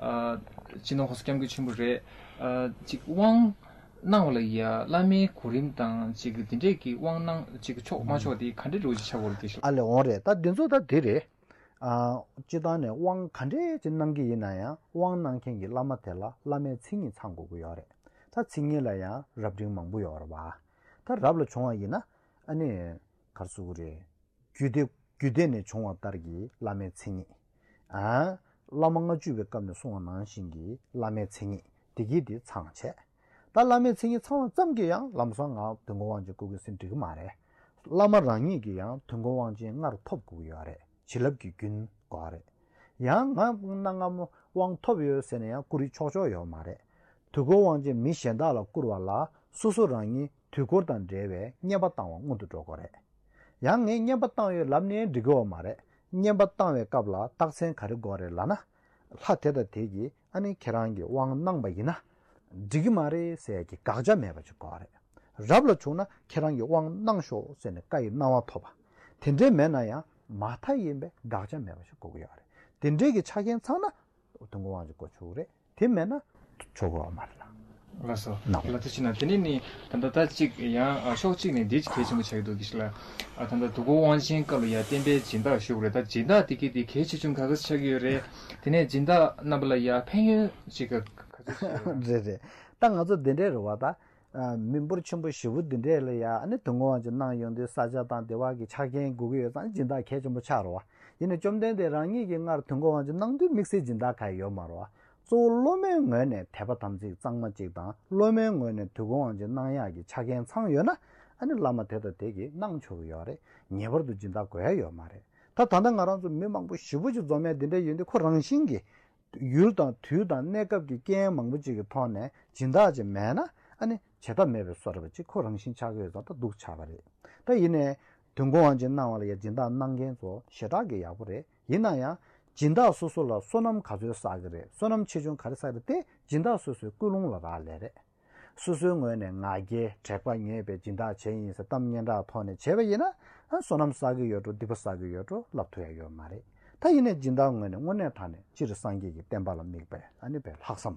ཨ། སྤྱི་ནོར་༸གོང་ས་༸སྐྱབས་མགོན་ཆེན་པོ་རེད། ཨ། ཅིག་དབང་གནང་བ་ལ་ཡ་བླ་མའི་གོ་རིམ་དང་ཅིག་དེ་འདྲས་ཀྱི་དབང་གནང་ཅིག་ཆོག་མ་ཆོག་དེ་ག་འདྲས་འདྲ་བོ་ཅིག་ཆགས་ཀྱི་ཡོད་རེད་དགེ་བཤེས། ཨ་ལས་འོང་རེད། ད་འདི་ཚོ་ད་འདི་རེད། ཨ། སྤྱིར་བཏང་ནས་དབང་ག་འདྲས་ཅིག་གནང་གི་ཡིན་ན་ཡང་དབང་གནང་མཁན་གྱི་བླ་མ་དེ་ལ་བླ་མའི་མཚན་ཉིད་ཚང་དགོས་ཀྱི་ཡོད་རེད། ད་མཚན་ཉིད་ལ་ཡང་རབ་འབྲིང་མང་པོ་ཡོད་རེད་བ། ད་རབ་ལ་བྱུང་བ་ཡིན་ན་ཨ་ནི་ག་རེ་ཟེར་དགོས་རེད། རྒྱུད་སྡེ། རྒྱུད་སྡེ་ནས་བྱུང་བ་ལྟར་གྱི་བླ་མའི་མཚན་ཉིད། ཨ། བླ་མ་ལྔ་བཅུ་པའི་སྐབས་ནས་གསུངས་པ་ནང་བཞིན་གྱི་བླ་མའི་མཚན་ཉིད་དེ་གྱིས་དེ་ཚང་བྱས། ད་བླ་མའི་མཚན་ཉིད་ཚང་བ་ཙམ་གྱིས་ཡང་ལམ་སང་ང་དུས་འཁོར་དབང་ཆེན་བསྐུར་གྱི་ཟེར་འགྲིག་གི་མ་རེད། བླ་མ་རང་ཉིད་ཀྱིས་ཡང་དུས་འཁོར་དབང་ཆེན་སྔར་ཐོབ་དགོས་ཀྱི་ཡོད་རེད། བྱིན་རླབས་ཀྱི་རྒྱུན་དགོས་རེད། ཡང་ང་གནའ་སྔ་མོ་དབང་ཐོབ་ཡོད་ཟེར་ནས་ཡང་བསྐུར་ཡ་ཆོག་ཆོག་ཡོད་མ་རེད། དུས་འཁོར་དབང་ཆེན་མི་གཞན་དག་ལ་བསྐུར་བ་ལ་སོ་སོ་རང་ཉིད་དུས་འཁོར་དང་འབྲེལ་བའི་བསྙེན་པ་བཏང་བ་སྔོན་དུ་འགྲོ་དགོས་རེད། ཡང་ངས་བསྙེན་པ་བཏང་ཡོད་ལབ་ནས་འགྲིག་གི་ཡོད་མ་རེད། བསྙེན་པ་བཏང་བའི་སྐབས་ལ་རྟགས་མཚན་ག་རེ་དགོས་རེད་ལབ་ན། ལྷ་དེ་དང་དེ་གིས་ཨ་ནི་ཁྱེད་རང་གིས་དབང་གནང་བ་ཡིན་ན་འགྲིག་གི་མ་རེད་ཟེར་ཡ་གི་དགག་བྱ་མེད་པ་ཅིག་དགོས་རེད། རབ་ལ་བྱུང་ན་ཁྱེད་རང་གིས་དབང་གནང་ཤོག་ཟེར་ནས་བཀའ་ཡི་གནང་བ་ཐོབ་པ། དེ་འདྲས་མེད་ན་ཡང་མ་མཐའ་ཡིན་པའི་དགག་བྱ་མེད་པ་ཞིག་དགོས་ཀྱི་ཡོད་རེད། དེ་འདྲས་ཀྱི་ཆ་རྐྱེན་ཚང་ན་དུས་འཁོར་དབང་ཆེན་བསྐུར་ཆོག་གི་རེད། དེ་མེད་ན་ཆོག་གི་ཡོད་མ་རེད་ལ། ལགས་སོ། ནོ། ལགས་སོ། བྱས་ན་དེ་ནས་ནི་ད་ལྟ་ད་གཅིག་ཡང་ཨ་ཕྱོགས་གཅིག་ནས་འདི་གལ་ཆེན་པོ་ཆགས་ཀྱི་འདུག་གི་ཞིག་ལ། ཨ་ད་ལྟ་དུས་འཁོར་དབང་ཆེན་སྐབས་ལ་ཡ་བསྟན་པའི་སྦྱིན་བདག་ཞུ་དགོས་རེད། ད་སྦྱིན་བདག་དེ་གི་དེ་གལ་ཆེ་ཆུང་ག་ག་ཆགས་ཀྱི་ཡོད་རེད། དེ་ནས་སྦྱིན་བདག་རྣམ་པ་ལ་ཡ་ཕན་ཡོན་ཅིག་ག་ག་ཚོད་ཆགས་ཡོད་རེད། རེད་རེད། ད་ང་ཚོ་འདི་འདྲའི་རེད་བ་ད། ཨ་མི་འབོར་ཆེན་པོ་ཞེ་པོ་འདི་འདྲས་ལ་ཡ་ཨ་ནི་དུས་འཁོར་དབང་ཆེན་གནང་ཡོང་དུས་ས་ཆ་དང་དེ་བ་གི་ཆ་རྐྱེན་དགོས་ཀྱི་ཡོད་ཙང་སྦྱིན་བདག་གལ་ཆེན་པོ་ཆགས་རེད་བ། ཡིན་ནའི་བཅོམ་ལྡན་འདས་རང་ཉིད་ཀྱིས་སྔར་དུས་འཁོར་དབང་ཆེན་གནང་དུས་དམིགས་བསལ་སྦྱིན་བདག་གང་ཡང་ཡོད་མ་རེད་བ། གཙོ་བོ་སློབ་མའི་ངོས་ནས་དད་པ་དམ་ཚིག་གཙང་མ་གཅིག་དང་སློབ་མའི་ངོས་ནས་དུས་འཁོར་དབང་ཆེན་གནང་ཡག་གི་ཆ་རྐྱེན་ཚང་ཡོད་ན་ཨ་ནི་བླ་མ་དེ་དང་དེ་གིས་གནང་ཆོག་གི་ཡོད་རེད། ངེས་པར་དུ་སྦྱིན་བདག་དགོས་ཡ་ཡོད་མ་རེད། ད་ད་ལྟ་ང་རང་ཚོ་མི་མང་པོ་ཞེ་པོ་ཅིག་འཛོམས་ཡ་འདི་འདྲ་ཡོད་དུས་ཁོ་རང་བཞིན་གྱིས། ཡུལ་དང་དུས་དང་གནས་སྐབས་ཀྱི་རྐྱེན་མང་པོ་ཅིག་གི་ཐོག་ནས་སྦྱིན་བདག་ཅིག་མེད་ན་ཨ་ནི་བྱེད་ཐབས་མེད་པའི་བཟོ་འདྲ་ཅིག་ཁོ་རང་བཞིན་ཆགས་ཀྱི་ཡོད་ཙང་ད་སྡུག་ཆགས་པ་རེད། ད་ཡིན་ནའི་དུས་འཁོར་དབང་ཆེན་གནང་བ་ལ་ཡ་སྦྱིན་བདག་གནང་མཁན་ཚོ་ཞེ་དྲག་གི་ཡག་པོ་རེད། ཡིན་ན་ཡང་སྦྱིན་བདག་སོ་སོ་ལ་བསོད་ནམས་ག་ཚོད་བསགས་ཀྱི་རེད། བསོད་ནམས་ཆེ་ཆུང་ག་རེ་བསགས་ཀྱི་རེད་དེ་སྦྱིན་བདག་སོ་སོའི་ཀུན་སློང་ལ་རག་ལས་རེད། སོ་སོའི་ངོས་ནས་ང་རྒྱལ་དྲེགས་པ་ཉེས་པའི་སྦྱིན་བདག་བྱས་ཡིན་ཟེར་གཏམ་སྙན་གྲགས་ཐོག་ནས་བྱས་པ་ཡིན་ན་ཨ་བསོད་ནམས་བསགས་ཀྱི་ཡོད་འགྲོ་སྡིག་པ་བསགས་ཀྱི་ཡོད་འགྲོ་ལབ་ཐུབ་ཡ་ཡོད་མ་རེད། ད་ཡིན་ནའི་སྦྱིན་བདག་ངོས་ནས་དངོས་གནས་དྲང་གནས་སྤྱིར་སངས་རྒྱས་ཀྱི་བསྟན་པ་ལ་དམིགས་པའི་ཨ་ནི་པའི་ལྷག་བསམ།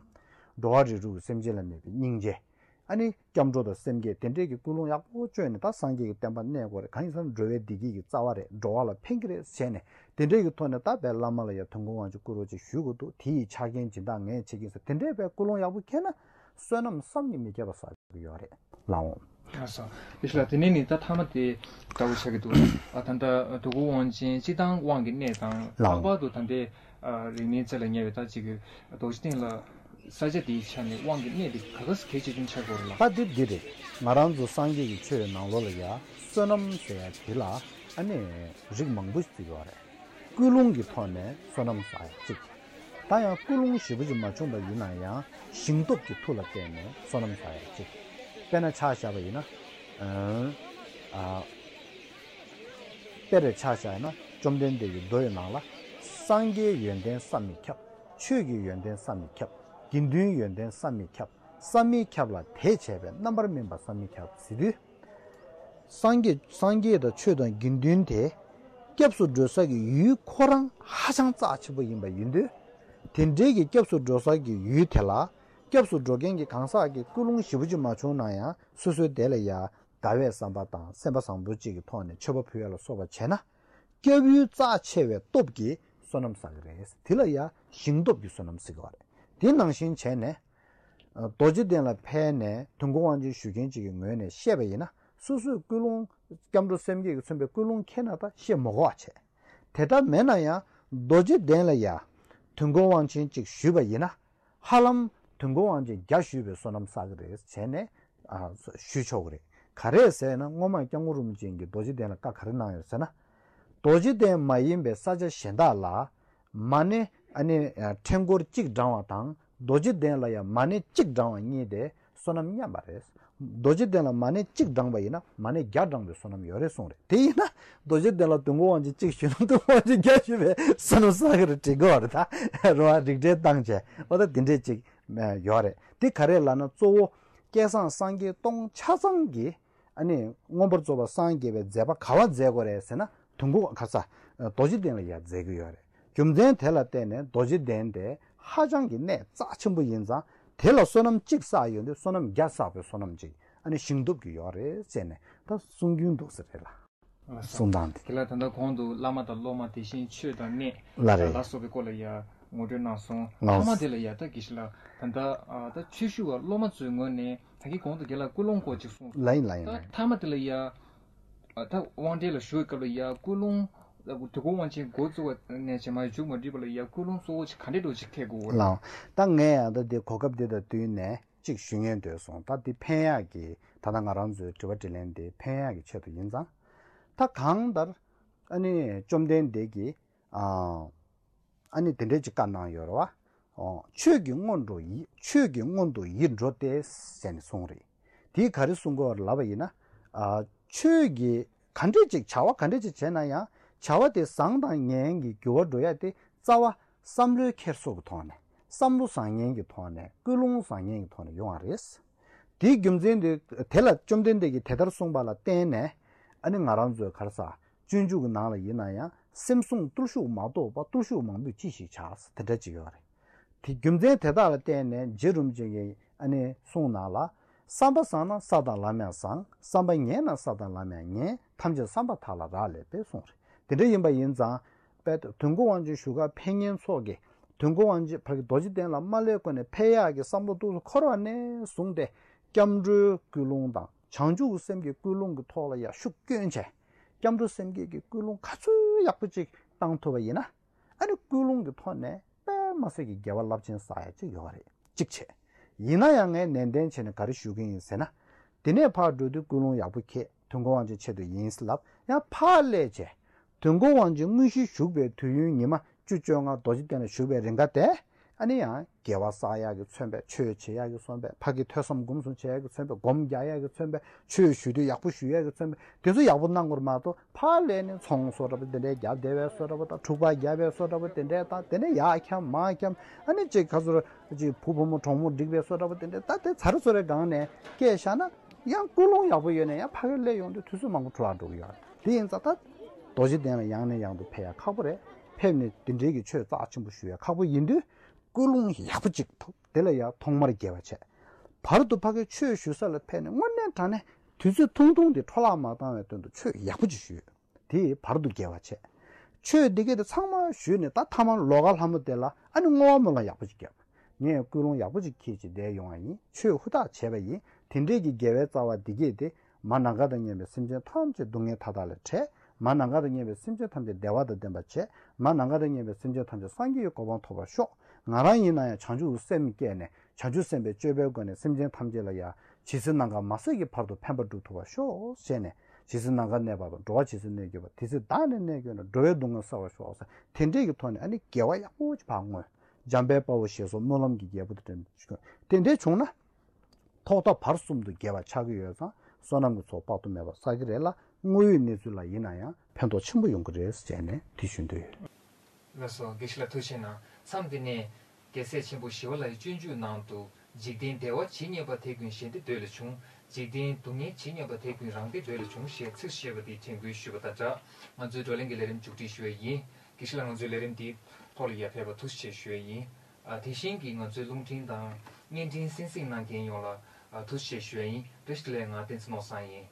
འགྲོ་བ་རིགས་དྲུག་གི་སེམས་ཅན་ལ་དམིགས་པའི་སྙིང་རྗེ། ཨ་ནི་སྐྱབས་འགྲོ་དང་སེམས་བསྐྱེད་དེ་འདྲས་ཀྱི་ཀུན་སློང་ཡག་པོ་བཅོས་ནས་ད་སངས་རྒྱས་ཀྱི་བསྟན་པ་གནས་དགོས་རེད། གང་ཡིན་ཟེར་ན་འགྲོ་བའི་བདེ་སྐྱིད་ཀྱི་རྩ་བ་རེད། འགྲོ་བ་ལ་ཕན་གྱི་རེད་ཟེར་ནས་དེ་འདྲས་ཀྱི་ཐོག་ནས་ད་པའི་བླ་མ་ལ་ཡ་དུས་འཁོར་དབང་ཆེན་བསྐུར་རོགས་ཅིག་ཞུ་དགོས་འདུག་དེ་ཡི་ཆ་རྐྱེན་སྦྱིན་བདག་ངས་བྱེད་ཀྱིན་ཟེར་དེ་འདྲས་པའི་ཀུན་སློང་ཡག་པོ་འཁྱེར་ན། བསོད་ནམས་བསམ་གྱིས་མི་ཁྱབ་པ་བསགས་ཀྱི་ཡོད་རེད། ལགས་འོང་། ལགས་སོ། དེ་ཞུ་ལ་དེ་ནས་ནི་ད་མཐའ་མ་དེ་འདྲ་བོ་ཆགས་ཀྱི་འདུག་ཨ་ད་ལྟ་དུས་འཁོར་དབང་ཆེན་སྤྱི་བཏང་དབང་གི་གནས་དང་ལྷག་པར་དུ་ད་ལྟའི་རིག་གནས་རྩལ་ལ་ཉེ་བའི་ད་ཅིག་གི་རྡོ་རྗེ་གདན་ལ་ས་ཆ་དེའི་ཆ་ནས་དབང་གི་གནས་དེ་ག་ག་གལ་ཆེ་ཆུང་ཆགས་ཀྱི་ཡོད་རེད་ལགས། ད་འདི་འདི་རེད། ང་རང་ཚོ་སངས་རྒྱས་ཀྱི་ཆོས་ནང་ལོགས་ལ་ཡ་བསོད་ནམས་ཟེར་ཡ་དེ་ལ་ཨ་ནི་རིགས་མང་པོ་ཞིག་ཡོད་རེད། ཀུན་སློང་གི་ཐོག་ནས་བསོད་ནམས་བསགས་ཡ་གཅིག་ད་ཡང་ཀུན་སློང་ཞེ་པོ་ཅིག་མ་བྱུང་བ་ཡིན་ན་ཡང་ཞིང་སྟོབས་ཀྱི་མཐུ་ལ་བརྟེན་ནས་བསོད་ནམས་བསགས་ཡ་གཅིག་དཔེར་ན་ཆ་བཞག་པ་ཡིན་ན། ཨ། དཔེ་རེ་ཆ་བཞག་ན་བཅོམ་ལྡན་འདས་ཀྱི་མདོ་ཡི་ནང་ལ། སངས་རྒྱས་ཡོན་ཏན་བསམ་མི་ཁྱབ། ཆོས་ཀྱི་ཡོན་ཏན་བསམ་མི་ཁྱབ། དགེ་འདུན་ཡོན་ཏན་བསམ་མི་ཁྱབ། བསམ་མི་ཁྱབ་ལ་དད་བྱས་པས་རྣམ་པར་སྨིན་པ་བསམ་མི་ཁྱབ་ཟེར་དུས། སངས་རྒྱས་སངས་རྒྱས་དང་ཆོས་དང་དགེ་འདུན་དེ་སྐྱབས་སུ་འགྲོ་ས་ཀྱི་ཡུལ་ཁོ་རང་ཧ་ཅང་རྩ་ཆེན་པོ་ཡིན་པ་ཡིན་དུས། དེ་འདྲའི་གི་སྐྱབས་སུ་འགྲོ་ས་ཀྱི་ཡུལ་དེ་ལ་ སྐྱབས་སུ་འགྲོ་མཁན་གྱི་གང་ཟག་གི་ཀུན་སློང་ཞེ་པོ་ཅིག་མ་བྱུང་ན་ཡང་སོ་སོའི་དེ་ལ་ཡ་དགའ་བའི་བསམ་པ་དང་སེམས་པ་བཟང་པོ་ཅིག་གི་ཐོག་ནས་མཆོད་པ་ཕུལ་ཡ་ལ་སོགས་པ་བྱས་ན། སྐྱབས་ཡུལ་རྩ་ཆེ་བའི་སྟོབས་ཀྱིས་བསོད་ནམས་བསགས་ཀྱི་རེད། དེ་ལ་ཡ་ཞིང་སྟོབས་ཀྱི་བསོད་ནམས་ཟེར་གྱི་ཡོད་རེད། དེ་ནང་བཞིན་བྱས་ནས། རྡོ་རྗེ་གདན་ལ་ཕེབས་ནས་དུས་འཁོར་དབང་ཆེན་ཞུ་མཁན་ཅིག་གི་ངོས་ནས་བཤད་པ་ཡིན་ན། སོ་སོའི་ཀུན་སློང་། སྐྱབས་འགྲོ་སེམས་བསྐྱེད་ཀྱིས་མཚོན་པའི་ཀུན་སློང་འཁྱེར་ན་ད་བཤད་མི་དགོས་པ་བྱས། དེ་ལྟར་མེད་ན་ཡང་རྡོ་རྗེ་གདན་ལ་ཡ་དུས་འཁོར་དབང་ཆེན་ཅིག་ཞུས་པ་ཡིན་ན། ཧ་ལམ་དུས་འཁོར་དབང་ཆེན་བརྒྱ་ཞུས་པའི་བསོད་ནམས་བསགས་ཀྱི་རེད་བྱས་ནས། ཨ། ཞུས་ཆོག་གི་རེད། ག་རེ་ཟེར་ན་སྔོན་མ་སྐྱབས་མགོན་རིན་པོ་ཆེ་གིས་རྡོ་རྗེ་གདན་ལ་བཀའ་ག་རེ་གནང་ཡོད་ཟེར་ན། རྡོ་རྗེ་གདན་མ་ཡིན་པའི་ས་ཆ་གཞན་དག་ལ་མ་ཎི། ཨ་ནི་ཕྲེང་སྐོར་གཅིག་བགྲང་བ་དང་རྡོ་རྗེ་གདན་ལ་ཡང་མ་ཎི་གཅིག་བགྲང་བ་གཉིས་དེ་བསོད་ནམས་མཉམ་པ་རེད། རྡོ་རྗེ་གདན་ལ་མ་ཎི་གཅིག་བགྲངས་པ་ཡིན་ན་མ་ཎི་བརྒྱ་བགྲངས་པའི་བསོད་ནམས་ཡོད་རེད་གསུངས་རེད། དེ་ཡིན་ན་རྡོ་རྗེ་གདན་ལ་དུས་འཁོར་དབང་ཆེན་གཅིག་ཞུས་ན་དུས་འཁོར་དབང་ཆེན་བརྒྱ་ཞུས་པའི་བསོད་ནམས་བསགས་ཀྱི་རེད་འགྲིག་གི་རེད། ད་རེད་བ། རིགས་འགྲེ་བཏང་བྱས་འོ་ད་དེ་འདྲས་ཅིག་ཡོད་རེད། དེ་ག་རེ་ལབ་ན་གཙོ་བོ་སྐལ་བཟང་སངས་རྒྱས་སྟོང་ཆ་ཚང་གི། ཨ་ནི་མངོན་པར་རྫོགས་པར་སངས་རྒྱས་པའི་མཛད་པ་ག་བ་མཛད་དགོས་རེད་ཟེར་ན་དུས་འཁོར་ག་ས། རྡོ་རྗེ་གདན་ལ་ཡ་མཛད་ཀྱི་ཡོད་རེད། རྒྱུ་མཚན་དེ་ལ་བརྟེན་ནས་རྡོ་རྗེ་གདན་དེ་ཧ་ཅང་གི་གནད་རྩ་ཆེན་པོ་ཡིན་ཙང་དེ་ལ་བསོད་ནམས་གཅིག་བསགས་ཡོང་དུས་བསོད་ནམས་བརྒྱ་བསགས་པའི་བསོད་ནམས་གཅིག་ཨ་ནི་ཞིང་སྟོབས་ཀྱི་ཡོད་རེད་ཟེར་ནས་ད་གསུང་རྒྱུན་འདུག་ས་རེད་ལ། ལགས་སོ། གསུང་སྟངས་དེ། དེ་ལ་ད་ལྟ་གོང་དུ་བླ་མ་དང་སློབ་མ་དེ་བཞིན་ཆོས་དང་གནས་ལ་རེད། ལ་སོགས་པའི་སྐོར་ལ་ཡ་ངོ་སྤྲོད་གནང་སོང་། ལགས་སོ། མཐའ་མ་དེ་ལ་ཡ་ད་དགེ་བཤེས་ལགས་ད་ལྟ་ཨ་ད་ཆོས་ཞུ་བ་སློབ་མ་ཚོའི་ངོས་ནས་ད་གིན་གོང་དུ་རྒན་ལགས་ཀུན་སློང་སྐོར་ཅིག་གསུངས་སོང་། ལ་ཡིན་ལ་ཡིན་ད་ལ་ཡིན། མཐའ་མ་དེ་ལ་ཡ་ཨ་ད་དབང་གྲལ་ལ་ཞུགས་པའི་སྐབས་ལ་ཡ་ཀུན་སློང་དུས་འཁོར་དབང་ཆེན་འགོ་བཙུགས་པ་ནས་བྱས་མ་མཇུག་མ་སྒྲིལ་བ་ལ་ཡ་ཀུན་སློང་གཙོ་བོ་ཅིག་ག་འདྲས་འགྲོ་ཅིག་འཁེལ་དགོས་ལགས། ད་ངས་ཡང་ད་འདི་གོ་སྐབས་འདི་དང་བསྟུན་ནས་ཅིག་ཞུ་སྙན་འདོད་སོང་། ད་འདི་ཕན་ཡག་གི་ད་ལྟ་ང་རང་ཚོའི་དྲི་བ་དྲིས་ལན་འདི་ཕན་ཡག་གི་ཆེད་དུ་ཡིན་ཙང་། ད་གང་ལྟར་ཨ་ནི་བཅོམ་ལྡན་འདས་ཀྱིས་ཨ་ཨ་ནི་དེ་འདྲས་ཅིག་བཀའ་གནང་ཡོད་རེད་བ། ཨོ། ཆོས་ཀྱི་སྔོན་དུ་ཡིད། ཆོས་ཀྱི་སྔོན་དུ་ཡིད་འགྲོ་སྟེ་ཟེར་ནས་གསུངས་རེད། དེས་ག་རེ་གསུང་གི་ཡོད་རེད་ལབ་པ་ཡིན་ན། ཨ་ཆོས་ཀྱི་ག་འདྲས་ཅིག་བྱ་བ་ག་འདྲས་ཅིག་བྱས་ན་ཡང་བྱ་བ་དེ་བཟང་དང་ངན་གྱི་འགྱུར་བ་འགྲོ་ཡ་དེ་རྩ་བ་བསམ་བློའི་འཁྱེར་སོ་གི་ཐོག་ནས་བསམ་བློ་བཟང་ངན་གྱི་ཐོག་ནས་ཀུན་སློང་བཟང་ངན་གྱི་ཐོག་ནས་ཡོང་བ་རེད། དེའི་རྒྱུ་མཚན་དེ་དེ་ལ་བཅོམ་ལྡན་འདས་ཀྱིས་དེ་ལྟར་གསུངས་པ་ལ་བརྟེན་ནས་ཨ་ནི་ང་རང་ཚོའི་ག་རེ་ཟ། སྤྱོད་འཇུག་གི་ནང་ལ་ཡིན་ན་ཡང་སེམས་བཟུང་བརྟུལ་ཞུགས་མ་གཏོགས་པ་བརྟུལ་ཞུགས་མང་པོས་ཅི་ཞིག་བྱ་དེ་འདྲ་ཅིག་ཡོད་རེད། དེ་རྒྱུ་མཚན་དེ་དག་ལ་བརྟེན་ནས་རྗེ་རིན་པོ་ཆེ་གིས་ཨ་ནི་གསུངས་ནང་ལ། བསམ་པ་བཟང་ན་ས་དང་ལམ་ཡང་བཟང་། བསམ་པ་ངན་ན་ས་དང་ལམ་ཡང་ངན། ཐམས་ཅད་བསམ་པ་དག་ལ་རག་ལས་པས་གསུངས་རེད། དེ་འདྲ་ཡིན་པ་ཡིན་ཙང་། དཔེ་དུས་འཁོར་དབང་ཆེན་ཞུ་གར་ཕེབས་མཁན་ཚོ་གིས་དུས་འཁོར་དབང་ཆེན་ཕ་གི་རྡོ་རྗེ་གདན་ལ་མ་སླེབས་གོང་ནས་ཕེབས་ཡག་གི་བསམ་བློ་ཏོག་ཙམ་འཁོར་བ་ནས་བཟུང་སྟེ་སྐྱབས་འགྲོའི་ཀུན་སློང་དང་བྱང་ཆུབ་སེམས་ཀྱི་ཀུན་སློང་གི་ཐོག་ལ་ཡར་ཤུགས་བསྐྱོན་བྱས། སྐྱབས་འགྲོ་སེམས་བསྐྱེད་ཀྱི་ཀུན་སློང་ག་ཚོད་ཡག་པོ་ཅིག་བཏང་ཐུབ་པ་ཡིན་ན། ཨ་ནི་ཀུན་སློང་གི་ཐོག་ནས་དཔེ་མ་སྲིད་ཀྱི་དགེ་བ་རླབས་ཆེན་བསགས་ཡ་ཅིག་ཡོད་རེད། གཅིག་བྱས། ཡིན་ན་ཡང་ངས་ནན་ཏན་བྱས་ནས་ག་རེ་ཞུ་གི་ཡིན་ཟེར་ན། དེ་ནས་ཕར་འགྲོ་དུས་ཀུན་སློང་ཡག་པོ་འཁྱེར། དུས་འཁོར་དབང་ཆེན་ཆེད་དུ་ཡིན་ལབ་ཡང་ཕར་སླེབས་བྱས། དུས་འཁོར་དབང་ཆེན་དངོས་གཞི་བཞུགས་པའི་དུས་ཡུན་ཉི་མ་བཅུ་བཅོ་ལྔ་རྡོ་རྗེ་གདན་ལ་བཞུགས་པའི་རིང་ག་དེ། ཨ་ནི་ཡང་དགེ་བ་བསགས་ཡག་གི་མཚོན་པས། ཆོས་བྱེད་ཡག་གི་མཚོན་པས། ཕ་གི་ཐོས་བསམ་སྒོམ་གསུམ་བྱེད་ཡག་གི་མཚོན་པས། སྒོམ་རྒྱག་ཡག་གི་མཚོན་པས། ཆོས་ཞུ་དུས་ཡག་པོ་ཞུ་ཡག་གི་མཚོན་པས། དེ་ཚོ་ཡག་པོ་གནང་དགོས་རེད་མ་གཏོགས་ཕར་སླེབས་ནས་ཚོང་བཟོ་འདྲ་པོ་དེ་འདྲའི་རྒྱབ་བསྡད་པའི་བཟོ་འདྲ་པོ་དང་། འཁྲུག་པ་རྒྱབ་པའི་བཟོ་འདྲ་པོ་དེ་འདྲའི་དང་། དེ་ནས་ཡར་འཁྱམ་མར་འཁྱམ། ཨ་ནི་ཅིག་ག་ཚོད་ཅིག་བུ་བུ་མོ་གྲོགས་མོ་འགྲིག་པའི་བཟོ་འདྲ་པོ་དེ་འདྲའི་ད་དེ་ཚར་ཚོ་རེ་སྒང་ནས་སྐད་བཞག་ན་ཡང་ཀུན་སློང་ཡག་པོ་ཡོད་ནས་ཡང་ཕ་གིར་སླེབས་ཡོང་དུས་དུས་ཚོད་མང་པོ་འགྲོ་བ་འགྲོ་གི་ཡོད་རེད། དེ་ཡིན་ཙང་ད་རྡོ་རྗེ་གདན་ལ་ཡང་ནས་ཡང་དུ་ཕེབས་ཡག་ཁག་པོ་རེད། ཕེབས་ནས་དེ་འདྲའི་གི་ཆོས་རྩ་ཆེན་པོ་ཞུ་ཡག་ཁག་པོ་ཡིན་དུས། ཀུན་སློང་ཡག་པོ་ཅིག་ཐོབ། དེ་ལ་ཡང་ཐོག་མར་དགེ་བ་བྱས། བར་དུ་ཕ་གིའི་ཆོས་ཞུ་ས་ལ་ཕེབས་ནས་དངོས་གནས་དྲང་གནས་དུས་ཚོད་ཐུང་ཐུང་དེ་འཕྲོ་བརླག་མ་བཏང་བའི་དོན་དུ་ཆོས་ཡག་པོ་ཅིག་ཞུས། དེ་བར་དུ་དགེ་བ་བྱས། ཆོས་འདི་གས་དེ་ཚང་མ་ཞུས་ནས་ད་ཐ་མར་ལོགས་ཀ་ལྷ་མོ་དེ་ལ་ཨ་ནི་བསྔོ་བ་སྨོན་ལམ་ཡག་པོ་ཅིག་བརྒྱབ། ངས་ཀུན་སློང་ཡག་པོ་ཅིག་འཁྱེར་ཅིག་བསྡད་ཡོང་བ་ཡིན། ཆོས་ཧུར་ཐག་བྱས་པ་ཡིན། དེ་འདྲས་ཀྱི་དགེ་བའི་རྩ་བ་འདི་གས་དེ། མ་ནམ་མཁའ་དང་མཉམ་པའི་སེམས་ཅན་ཐམས་ཅད་སྡུག་བསྔལ་མཐའ་དག་ལས་བྲལ། མ་ནམ་མཁའ་དང་མཉམ་པའི་སེམས་ཅན་ཐམས་ཅད་བདེ་བ་དང་ལྡན་པར་བྱས། མ་ནམ་མཁའ་དང་མཉམ་པའི་སེམས་ཅན་ཐམས་ཅད་སངས་རྒྱས་ཀྱི་གོ་འཕང་ཐོབ་པར་ཤོག། ང་རང་ཡིན་ན་ཡང་བྱང་ཆུབ་སེམས་བསྐྱེད་ནས་བྱང་ཆུབ་སེམས་དཔའི་སྤྱོད་པའི་སྒོ་ནས་སེམས་ཅན་ཐམས་ཅད་ལ་ཡང་ཇི་སྲིད་ནམ་མཁའ་མ་ཟད་ཀྱི་བར་དུ་ཕན་པ་སྒྲུབ་ཐུབ་པར་ཤོག་ཟེར་ནས། ཇི་སྲིད་ནམ་མཁའ་གནས་པ་དང་། འགྲོ་བ་ཇི་སྲིད་གནས་གྱུར་པ། དེ་སྲིད་བདག་ནི་གནས་གྱུར་ན། འགྲོ་བའི་སྡུག་བསྔལ་བསལ་བར་ཤོག་ཟེར། དེ་འདྲས་ཀྱི་ཐོག་ནས་ཨ་ནི་དགེ་བ་ཡག་པོ་ཅིག་ཕར་བསྔོས། འཇམ་དཔལ་དཔའ་བོས་ཞེས་སོགས་སྨོན་ལམ་གྱི་རྒྱལ་པོ་དེ་འདྲ་ཞིག་དེ་འདྲས་བྱུང་ན། ཐོག་མཐའ་བར་གསུམ་དུ་དགེ་བ་ཆགས་ཀྱི་ཡོད་ཙང་བསོད་ནམས་ཀྱི་ཚོགས་དཔག་ཏུ་མེད་པ་བསགས་ཀྱི་རེད་ལ། དངོས་ཡོད་གནས་ཚུལ་ལ་ཡིན་ན་ཡང་ཕན་ཐོགས་ཆེན་པོ་ཡོང་གི་རེད་ཟེར་ནས་དེ་ཞུ་འདོད་ཡོད། ལགས་སོ། དགེ་བཤེས་ལགས་ཐུགས་རྗེ་གནང་། མཚམས་འདི་ནས་རྒྱལ་སྲས་ཆེན་པོ་ཞི་བ་ལྷའི་སྤྱོད་འཇུག་ནང་དུ། འཇིག་རྟེན་བདེ་བ་ཇི་སྙེད་པ་དེ་ཀུན་གཞན་བདེ་འདོད་ལས་བྱུང་། འཇིག་རྟེན་སྡུག་བསྔལ་ཇི་སྙེད་པ་དེ་ཀུན་རང་བདེ་འདོད་ལས་བྱུང་ཞེས་ཚིགས་བཅད་པ་འདི་དྲན་སྐུལ་ཞུས་པ་དང་སྦྲགས། ང་ཚོའི་བགྲོ་གླེང་གི་ལས་རིམ་མཇུག་སྒྲིལ་ཞུ་ཡས་ཡིན། དགེ་བཤེས་ལགས་ང་ཚོའི་ལས་རིམ་འདིའི་ཐོག་ལ་ཡར་ཕེབས་པར་ཐུགས་རྗེ་ཆེ་ཞུ་ཡས་ཡིན། ཨ། དེ་བཞིན་གྱི་ང་ཚོའི་རླུང་འཕྲིན་དང་ བརྙན་འཕྲིན་གསན་གཟིགས་གནང་མཁན་ཡོངས་ལ་ཨ་ཐུགས་རྗེ་ཆེ་ཞུ་ཡ་ཡིན། བཀྲ་ཤིས་བདེ་ལེགས། ང་བསྟན་འཛིན་ནོར་བཟང་ཡིན།